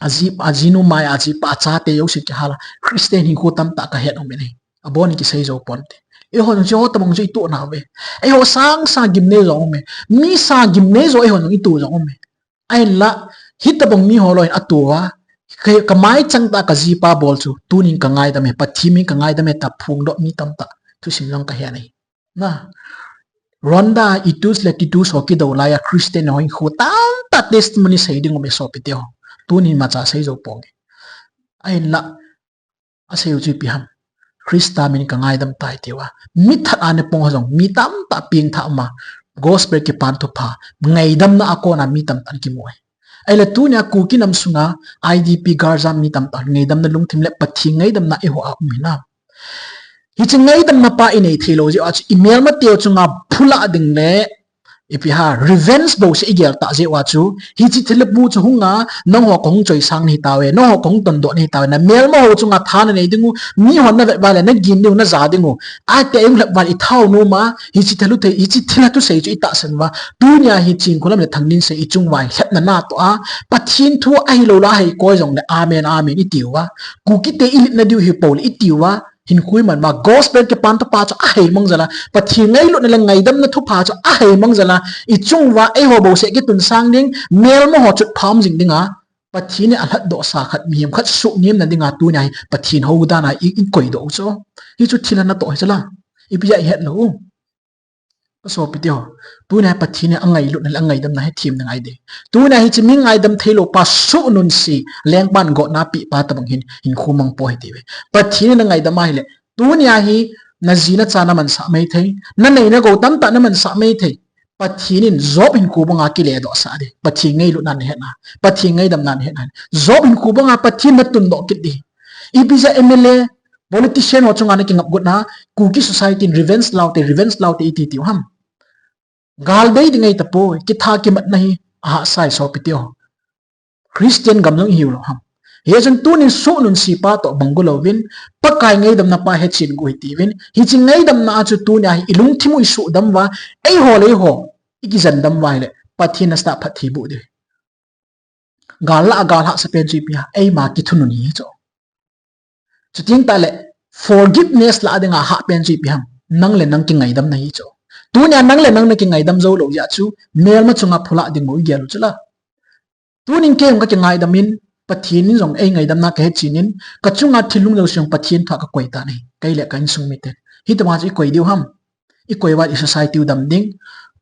aji, ajinu maiya ajipa achate jouse kihal a Christian hinkho tamtah kahet um in ahi. Abon in kisei jou ponte. Eiho jong chu hitobang chu itoh nauve. Eiho sangsa gimnei jong um e. Mi sa gimnei jong eiho jong itoh jong um e. Ahinla, hitobang miho loiyin atoh uva, ka, kamai changtah kajipa bol chu tunin kangaidam e, Pathen min kangaidam e tia phongdoh mi tamtah thusim jong kahet ahi. Na, Rwanda, Hutus le Tutsis ho kidou laiya Christian ho hinkho tamtah testimony sei ding um e sopite ho. Tunin imacha sei jou ponge. Ahinla, asei u chu ipi ham? Christa min kangaidam tai atiuva, mithat a ana pang ho jong mi tamtah pengthah uma, gospel kipan thupha ngaidamna a kona mi tamtah ana kimu ahi. Ahile tunia Kuki nam sunga I D P galjam mi tamtah ngaidamna lungthim le Pathen ngaidamna eiho a um hinam? Hiche ngaidamna pa inei theilou jeh uva chu, imelmateu chunga phula ding le, ipi ham, revenge bouseh igel tah jeh uva chu, hiche thilha pu chu hunga, nangho kahung choisang nahi tauve, nangho kahung tondoh nahi tauve, namelma ho chunga tha nanei diu, mihon navet uva le, nagin diu, naja diu, atia ihung lhep uva le, ithao nom a, hiche thilha thusei chu itahsan uva, tunia hi Chinkholam le Thanglinsei ichung uva hi lhepna natoh a, Pathen thu ahilou le ahei koi jongle, amen, amen itiuva, Kukite ilhitna diu hi pou le itiuva, hinkho iman uva, gospel kipan thupha chu ahei mang jal a, Pathen ngailutna le ngaidamna thupha chu ahei mang jal a, ichung uva eiho bouseh kitunsang ding, melma ho chutpha um jing dinga, Pathen in alhatdohsa khat, mihem khat suhnemna dinga tunia hi Pathen hou dan a i, ikoidoh u chu. Hichu thilha natoh hi chu la. Ipi jeh a ihet lou u. Kasopiteho, tunia hi Pathen in angailutna le angaidamna hethem ding ahi de. Tunia hiche mi ngaidam theilou pa suhnunse, lengpan gotna pehpa tobang hin, hinkho mang pou hitiuve. Pathen in angaidam ahile, tunia hi naji nacha namansah maithei, nanei nagou tamtah namansah maithei. Pathen in Job hinkho banga kiledohsah de. Pathen ngailutna nahetna, Pathen ngaidamna nahetna. Job hinkho banga Pathen natundoh kit ding. Ipi jeh a M L A, politician ho chunga nakingap gotna, Kuki society in revenge laute, revenge laute iti tiu ham. Gal dei ding ahitapoi, kitha kimatna hi ahahsa e sopiteho. Christian gam jong ihiu lou ham. Hijeh chun tunin suhnunse pa toh banggu louvin, Pakai ngaidamna pa hetchen gu hitiuvin, hiche ngaidamna a chu tunia hi ilungthim u isuhdam uva, eiho le eiho ikijen dam uva ahile, Pathen in asatah phatthei boh ding. Gal lah a gal hahsa pen chu ipi ham, eima kithunun hi chu. Chuteng tahle, forgiveness lah a dinga hahpen chu ipi ham, nang le nang kingaidamna hi chu. Tunia nang le nang nakingaidam jou lou jeh a chu, melma chunga phulah ding bou igel u chu la. Tunin kei jong kakingaidam in, Pathen in jong eingaidamna kahetchen in, kachunga thil lung jouse jong Pathen thu a kakoi tan ahi, kei le ka insung miten. Hitobang chu ikoi diu ham. Ikoi uva i society u dam ding.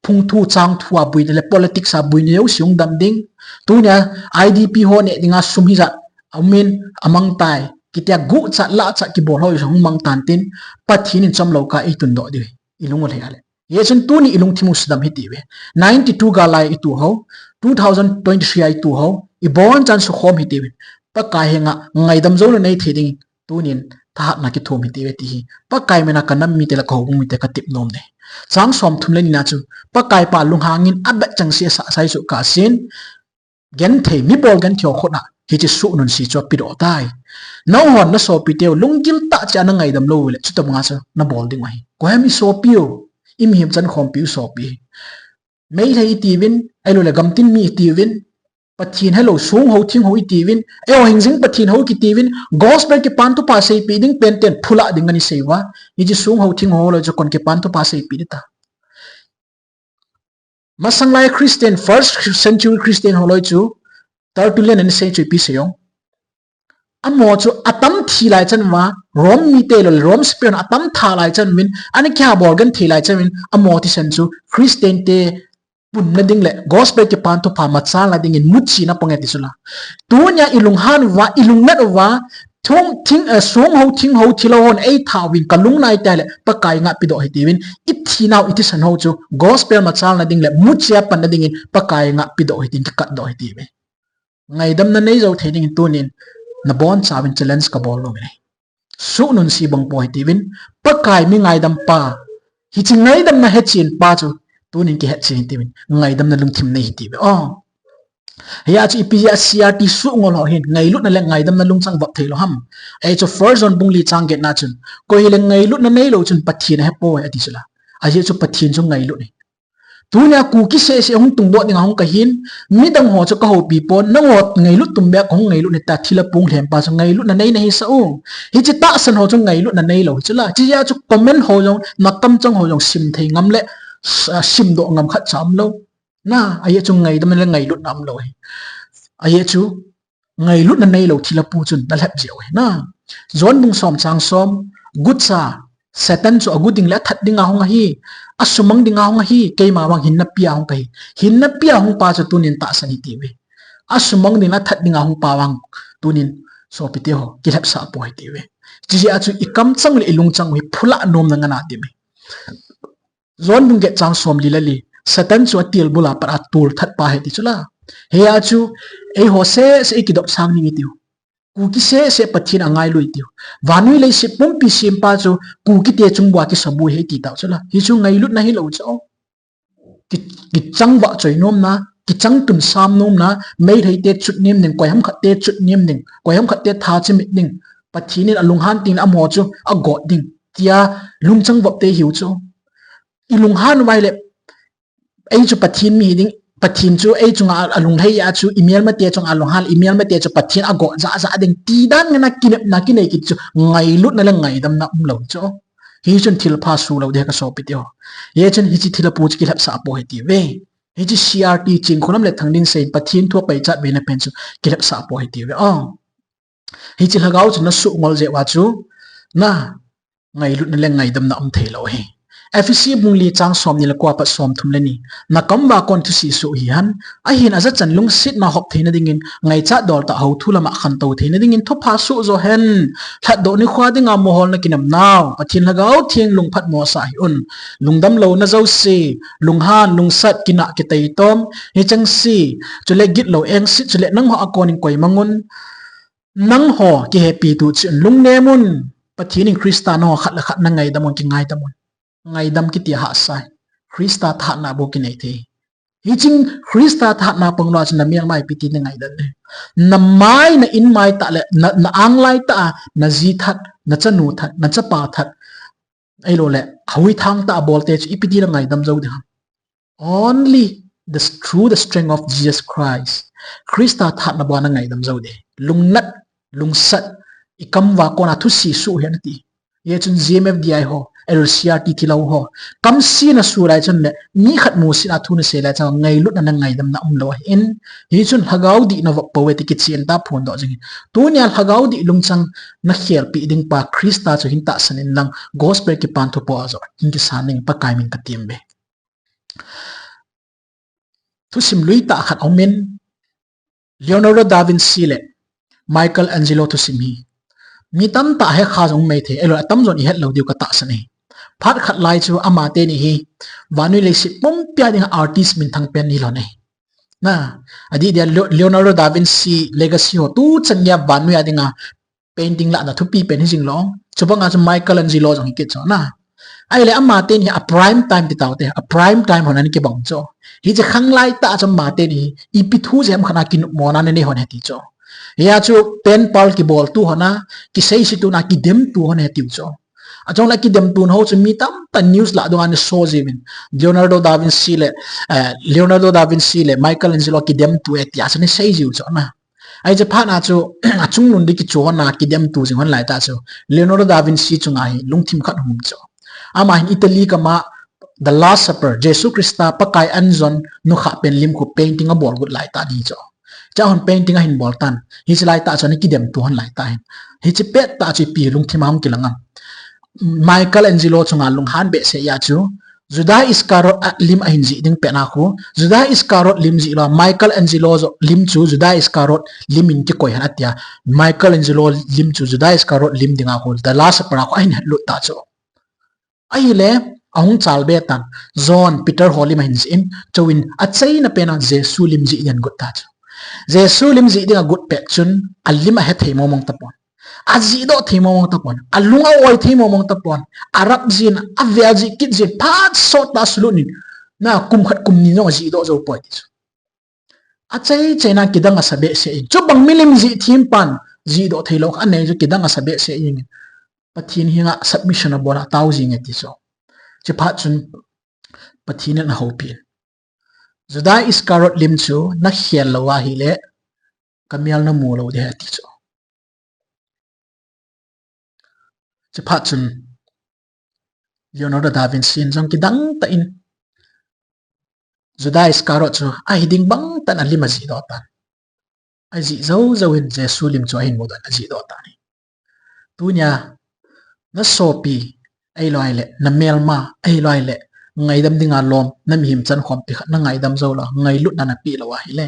Phung thu, chang thu a boina le politics a boina jouse hung dam ding. Tunia I D P ho neh dinga sum hijat aumin, amang tai, kitia guhchat lahchat kibol ho jong hung mang tan tin, Pathen in chomlou kah a eitundoh diu ahi, ilung u lhei a le. Hijeh chun tuni ilungthim u sudam hitiuve. Ninety-two gal a itu ho, two thousand twenty-three a itu ho, ibonchan sukhom hitiuvin, Pakai henga ngaidam jouna neithei dingin, tunin thahatna kithum hitiuve ti hi, Pakai mina kanam mite le kahoubung mite katep nom e. Chang somthum le nina chu, Pakai pa lunghangin abeh chengse asah sai chu kahsen, genthei, mibol genthei ho khut a hiche suhnunse chu apedoh tai. Nanghon nasopiteu lunggil tah cheh a nangaidam lou uleh, chutobanga chu nabol diu ahi. Koiham isopiu, imihem chankhompiu sopi. Meitei itiuvin, ahiloule gamtin mi itiuvin, Pathen helou, songhou thinghou itiuvin, eiho hingjing Pathen hou kitiuvin, gospel kipan thupha seipeh ding penten phulah ding aniseiuva. Hiche songhou thinghou loi chu kon kipan thupha seipeh ding ta. Masanglai Christian, first century Christian holoi chu, Tertullian in asei chu ipi sei jong, amaho chu atam thi lai chan uva, Rome mite lou, Rome sepai hon atam tha lai chan uvin, ana kihabol genthei lai chan uvin, amaho thisan chu Christian te punna ding le gospel kipan thupha machalna dingin muchi ana pange ti chu la. Tunia ilunghan uva, ilungnat uva, thung thing, eh, songhou thinghou thilhou hon eitha uvin kalung nai tah le Pakai ngah pedoh hitiuvin, ithinau ithisan hou chu gospel machalna ding le muchi a panna dingin Pakai ngah pedoh hitin kikatdoh hitiuve. Ngaidamna neijou thei dingin tunin nabonchauvin challenge kabol nom e. Suhnunse bang pou hitiuvin, Pakai mi ngaidam pa, hiche ngaidamna hetchen pa chu tunin kihetchen hitiuvin, ngaidamna lungthim nei hitiuve. O, hia chu ipi jeh a C R T suhngol ho hin ngailutna le ngaidamna lungchang vop theilou ham? Ahi chu First John bung li chang getna chun, koi hile ngailutna neilou chun Pathen ahepoi ati chu la. Ajeh chu Pathen chu ngailut ahi. Tunia Kuki sehseh hung tungdoh dinga hung kahin, midang ho chu kahoupi pon, nangho ngailut tum beh a kahung ngailut ahi tia thilha pu lhem pa chu ngailutna nei nahisah u. Hiche tahsan ho chu ngailutna neilou hi chu la. Hiche jeh a chu comment ho jong, natamchang ho jong simthei ngam le, ah, simdoh ngam khatcha umlou. Na, ajeh chu ngaidam le ngailutna umlou ahi. Ajeh chu ngailutna neilou thilha pu chun nalhep jeh u ahi na. John bung som chang som, gucha, Satan chu agu ding le athat dinga hung ahi, asumang dinga hung ahi, keima vang hinna pea hung kahi. Hinna pea hung pa chu tunin tahsan hitiuve. Asumang ding le athat dinga hung pa vang tunin sopite ho, kilhepsah pou hitiuve. Hiche jeh a chu ikamchang le ilungchang u hi phulah nomna ngana ti me. John bung get chang somli le li, Satan chu atilbul a pat a tolthat pa ahi ti chu la. Hia chu eiho sehseh ikidopsang ding itiu. Kuki seh seh Pathen angailut ti. Vannoi leiset pumpi sempa chu Kukite chung uva kisaboi ahi ti tao chu la. Hichu ngailutna hilou chu. Ki, kichang vahchoi nomna, kichang tun sam nomna, Meiteite chutnem ding, koiham khat te chutnem ding, koiham khat te tha chimit ding, Pathen in alunghan teng le amaho chu agot ding tia lungchang vop te hiu chu. I lunghan uva ahile, ei chu Pathen mi hi ding, Pathen chu ei chunga alunglhai a chu, i melmate chunga alunghan, i melmate chu Pathen agot jahjah ding ti dan ngen a kinepna kinei kit chu ngailutna le ngaidamna umlou chu. Hichun thilpha soh lou ding ka sopi teho. Hichun hiche thilha pu chu kilhepsah pou hiti uve. Hiche C R T Chingkholam le Thangdinsei in Pathen thu apaichat vena pen chu kilhepsah pou hiti uve. Oh. Hiche lhagao chu na suh ngol jeh uva chu na ngailutna le ngaidamna um thei lou ahi. Ephesi bung li chang somni le ko apat somthum le ni. Na kam uva kon thusei suh hih hen. Ahin ajachan lungsetna hop theina dingin, ngaichat dol tah hou thu lama khantou theina dingin thupha soh jo hen. Lhatdoh nikho dinga moholna kinepnau, Pathen Lhagao Theng lungphatmo sah hih un. Lungdam louna jouse, lunghan, lungsat, kinah, kiteitom, hicheng se, chule gitlou engse, chule nangho a konin koimang un. Nangho kihepi tu chun lungnem un, Pathen in Christa nangho khat le khat na ngaidam un, kingaidam un. Ngaidam kiti ahahsa ahi. Christa thahatna bou kinei thei. Hiche Christa thahatna pang lou a chu na melma ipi ti na ngaidam le. Na mai, na in mai tah le, na, na ang lai tah a, na ji that, na chanu that, na chapa that. Ahilou le, hoi thang tah a bol te chu ipi ti na ngaidam jou ding ham. Only the, through the strength of Jesus Christ. Christa thahatna bou a na ngaidam jou ding. Lungnat, lungsat, i kam uva kon a thusei suh hen ati. Hichun G M F D I ho, ahilou le C R T thilha ho, kam sina suh lai chun le, mi khat musit a thu na sei lai chun ngailutna le ngaidamna umlou ahin. Hichun lhagao dihna vop pou ve ti kichen tah phondoh jing in. Tunia lhagao dih lungchang na khelpeh ding pa Christa chu hin tahsan in lang, gospel kipan thu po a joh hin kisan ding Pakai min ka tem uve. Thusim lui tah khat aum in, Leonardo da Vinci le Michelangelo thusim hi mi tamtah hekha jong um mai thei, ahilou le atamjon i het lou diu ka tahsan ahi. Phat khat lai chu amateni hi vannoi leiset pumpi a dinga artist minthang pen hilou ahi. Na, adih dia Leo-, Leonardo da Vinci legacy ho tuchan geiya vannoi a dinga painting lahna thupi pen hi jing lou. Chubanga chu Michelangelo jong hi kit chu na. Ahile amateni hi a prime time ti tau te, a prime time hon ana kibang chu. Hiche khanglai tah chu amateni hi ipi thu jeh ham khat a kinopmona ana nei hon ahi ti chu. Hia chu pen pal kiboltu hon a, kiseisituna kidemtu hon ahi tiu chu. Achung le kidemtuna ho chu mi tamtah news lah dunga ana so jiuvin. Leonardo da Vinci le, eh, Leonardo da Vinci le Michelangelo kidemtu ahi tia chu ana sei jiu chu na. Hiche phat a chu, achungnung ding kicho hon a kidemtu jing hon lai tah chu, Leonardo da Vinci chunga hi lungthim khat hung um chu. Ama hin Italy gam a The Last Supper, Jesu Christa Pakai anjon nukhah pen lim khu painting abol got lai tah ahi chu. Chua hon painting ahin bol tan, hiche lai tah chu ana kidemtu hon lai tah ahin. Hiche pet tah chu ipi lungthim a hung kilang am. Michelangelo chunga lunghan behseh a chu, Judas Iscariot a lim ahin jih ding pet a khu, Judas Iscariot lim jih lou a, Michelangelo joh lim chu Judas Iscariot lim in kikoi hen atia, Michelangelo lim chu Judas Iscariot lim dinga khu, The Last Supper a khu ahin hetlut ta chu. Ahile, ahung chal be tan, John, Peter ho lim ahin jih in, chuin achaina pen a Jesu lim jih ding agot ta chu. Jesu lim jih ding agot pet chun, alim ahethei mong mong tapon. Ajihdoh thei mong mong tapon, alung a-oi thei mong mong tapon, arap jin, avel jih kit jin, phat sot tah a sulut in, na kum khat kum ni jong ajihdoh jou poi ti chu. Achai chaina kidang asa behseh in, chubang milim jih them pan, jihdoh thei lou khat anei chu kidang asa behseh in, Pathen henga submission abol a atao jing e ti chu. Chuphat chun Pathen in ahoupi in, Judas Iscariot lim chu nakhel lou ahile, kamel namu lou ding ahi ti chu. Chuphat chun Leonardo da Vinci in jong kidang tah in Judas Iscariot chu ahi ding bang tah in alim ajihdoh tan. Ajih jou jou in Jesu lim chu ahin mudoh in ajihdoh tan ahi. Tunia nasopi ahilou le, namelma ahilou le, ngaidam dinga lom, namihem chankhompi khat nangaidam jou lou, ngailutna napeh lou ahile,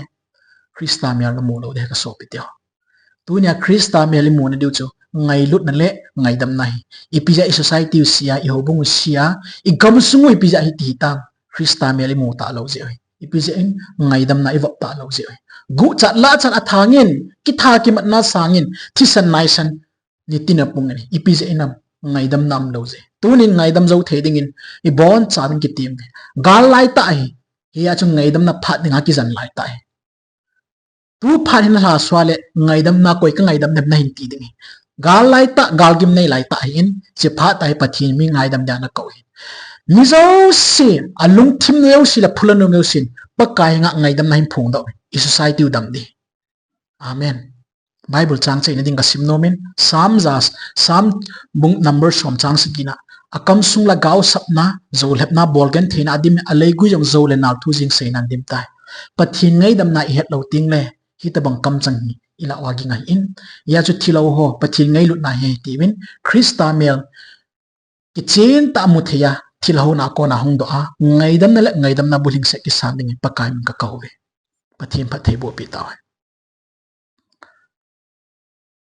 Christa mel namu lou ding ahi kasopi teho. Tunia Christa mel imuna diu chu ngailutna le ngaidamna ahi. Ipi jeh a i society u sia, i houbung u sia, i gamsung u ipi jeh a hiti hitam, Christa mel imu talou jeh u ahi. Ipi jeh in ngaidamna ivop talou jeh u ahi. Guhchat lahchat athangin, kitha kimatna sangin, thisan naisan, nitin apung in, ipi jeh inam, ngaidamna umlou jeh. Tunin ngaidam jou thei dingin, ibonchauvin kitem uve. Gal laitah hi, hia chu ngaidamna phat dinga kijen laitah hi. Tu phat hin alhasua le, ngaidamna koi kangaidam dem nahin ti ding hi. Gal laitah, galgim nei laitah hin, hiche phat a hi Pathen mi ngaidam dia ana kou hi. Mi jouse, alungthim jouse le phula nom jousen, Pakai henga ngaidamna hin phongdoh hi, i society u dam ding hi. Amen. Bible chang cheina ding kasim nomin, Psalm ja, Psalm bung number som chang sagina, akamsung lhagao sapna, joulhepna, bolgentheina adim, aleigui jong jou le nal thu jeng seina adim tai. Pathen ngaidamna ihet lou tengle, hitobang kamchang hi ilah uva ging ahin. Hia chu thilhou ho, Pathen ngailutna ahi tiuvin, Christa mel kichentah a muthei a, thilhouna a kona hungdoh a, ngaidamna le ngaidamna bulhingset kisan dingin Pakai min kakou uve. Pathen phattheiboh peh tauhen.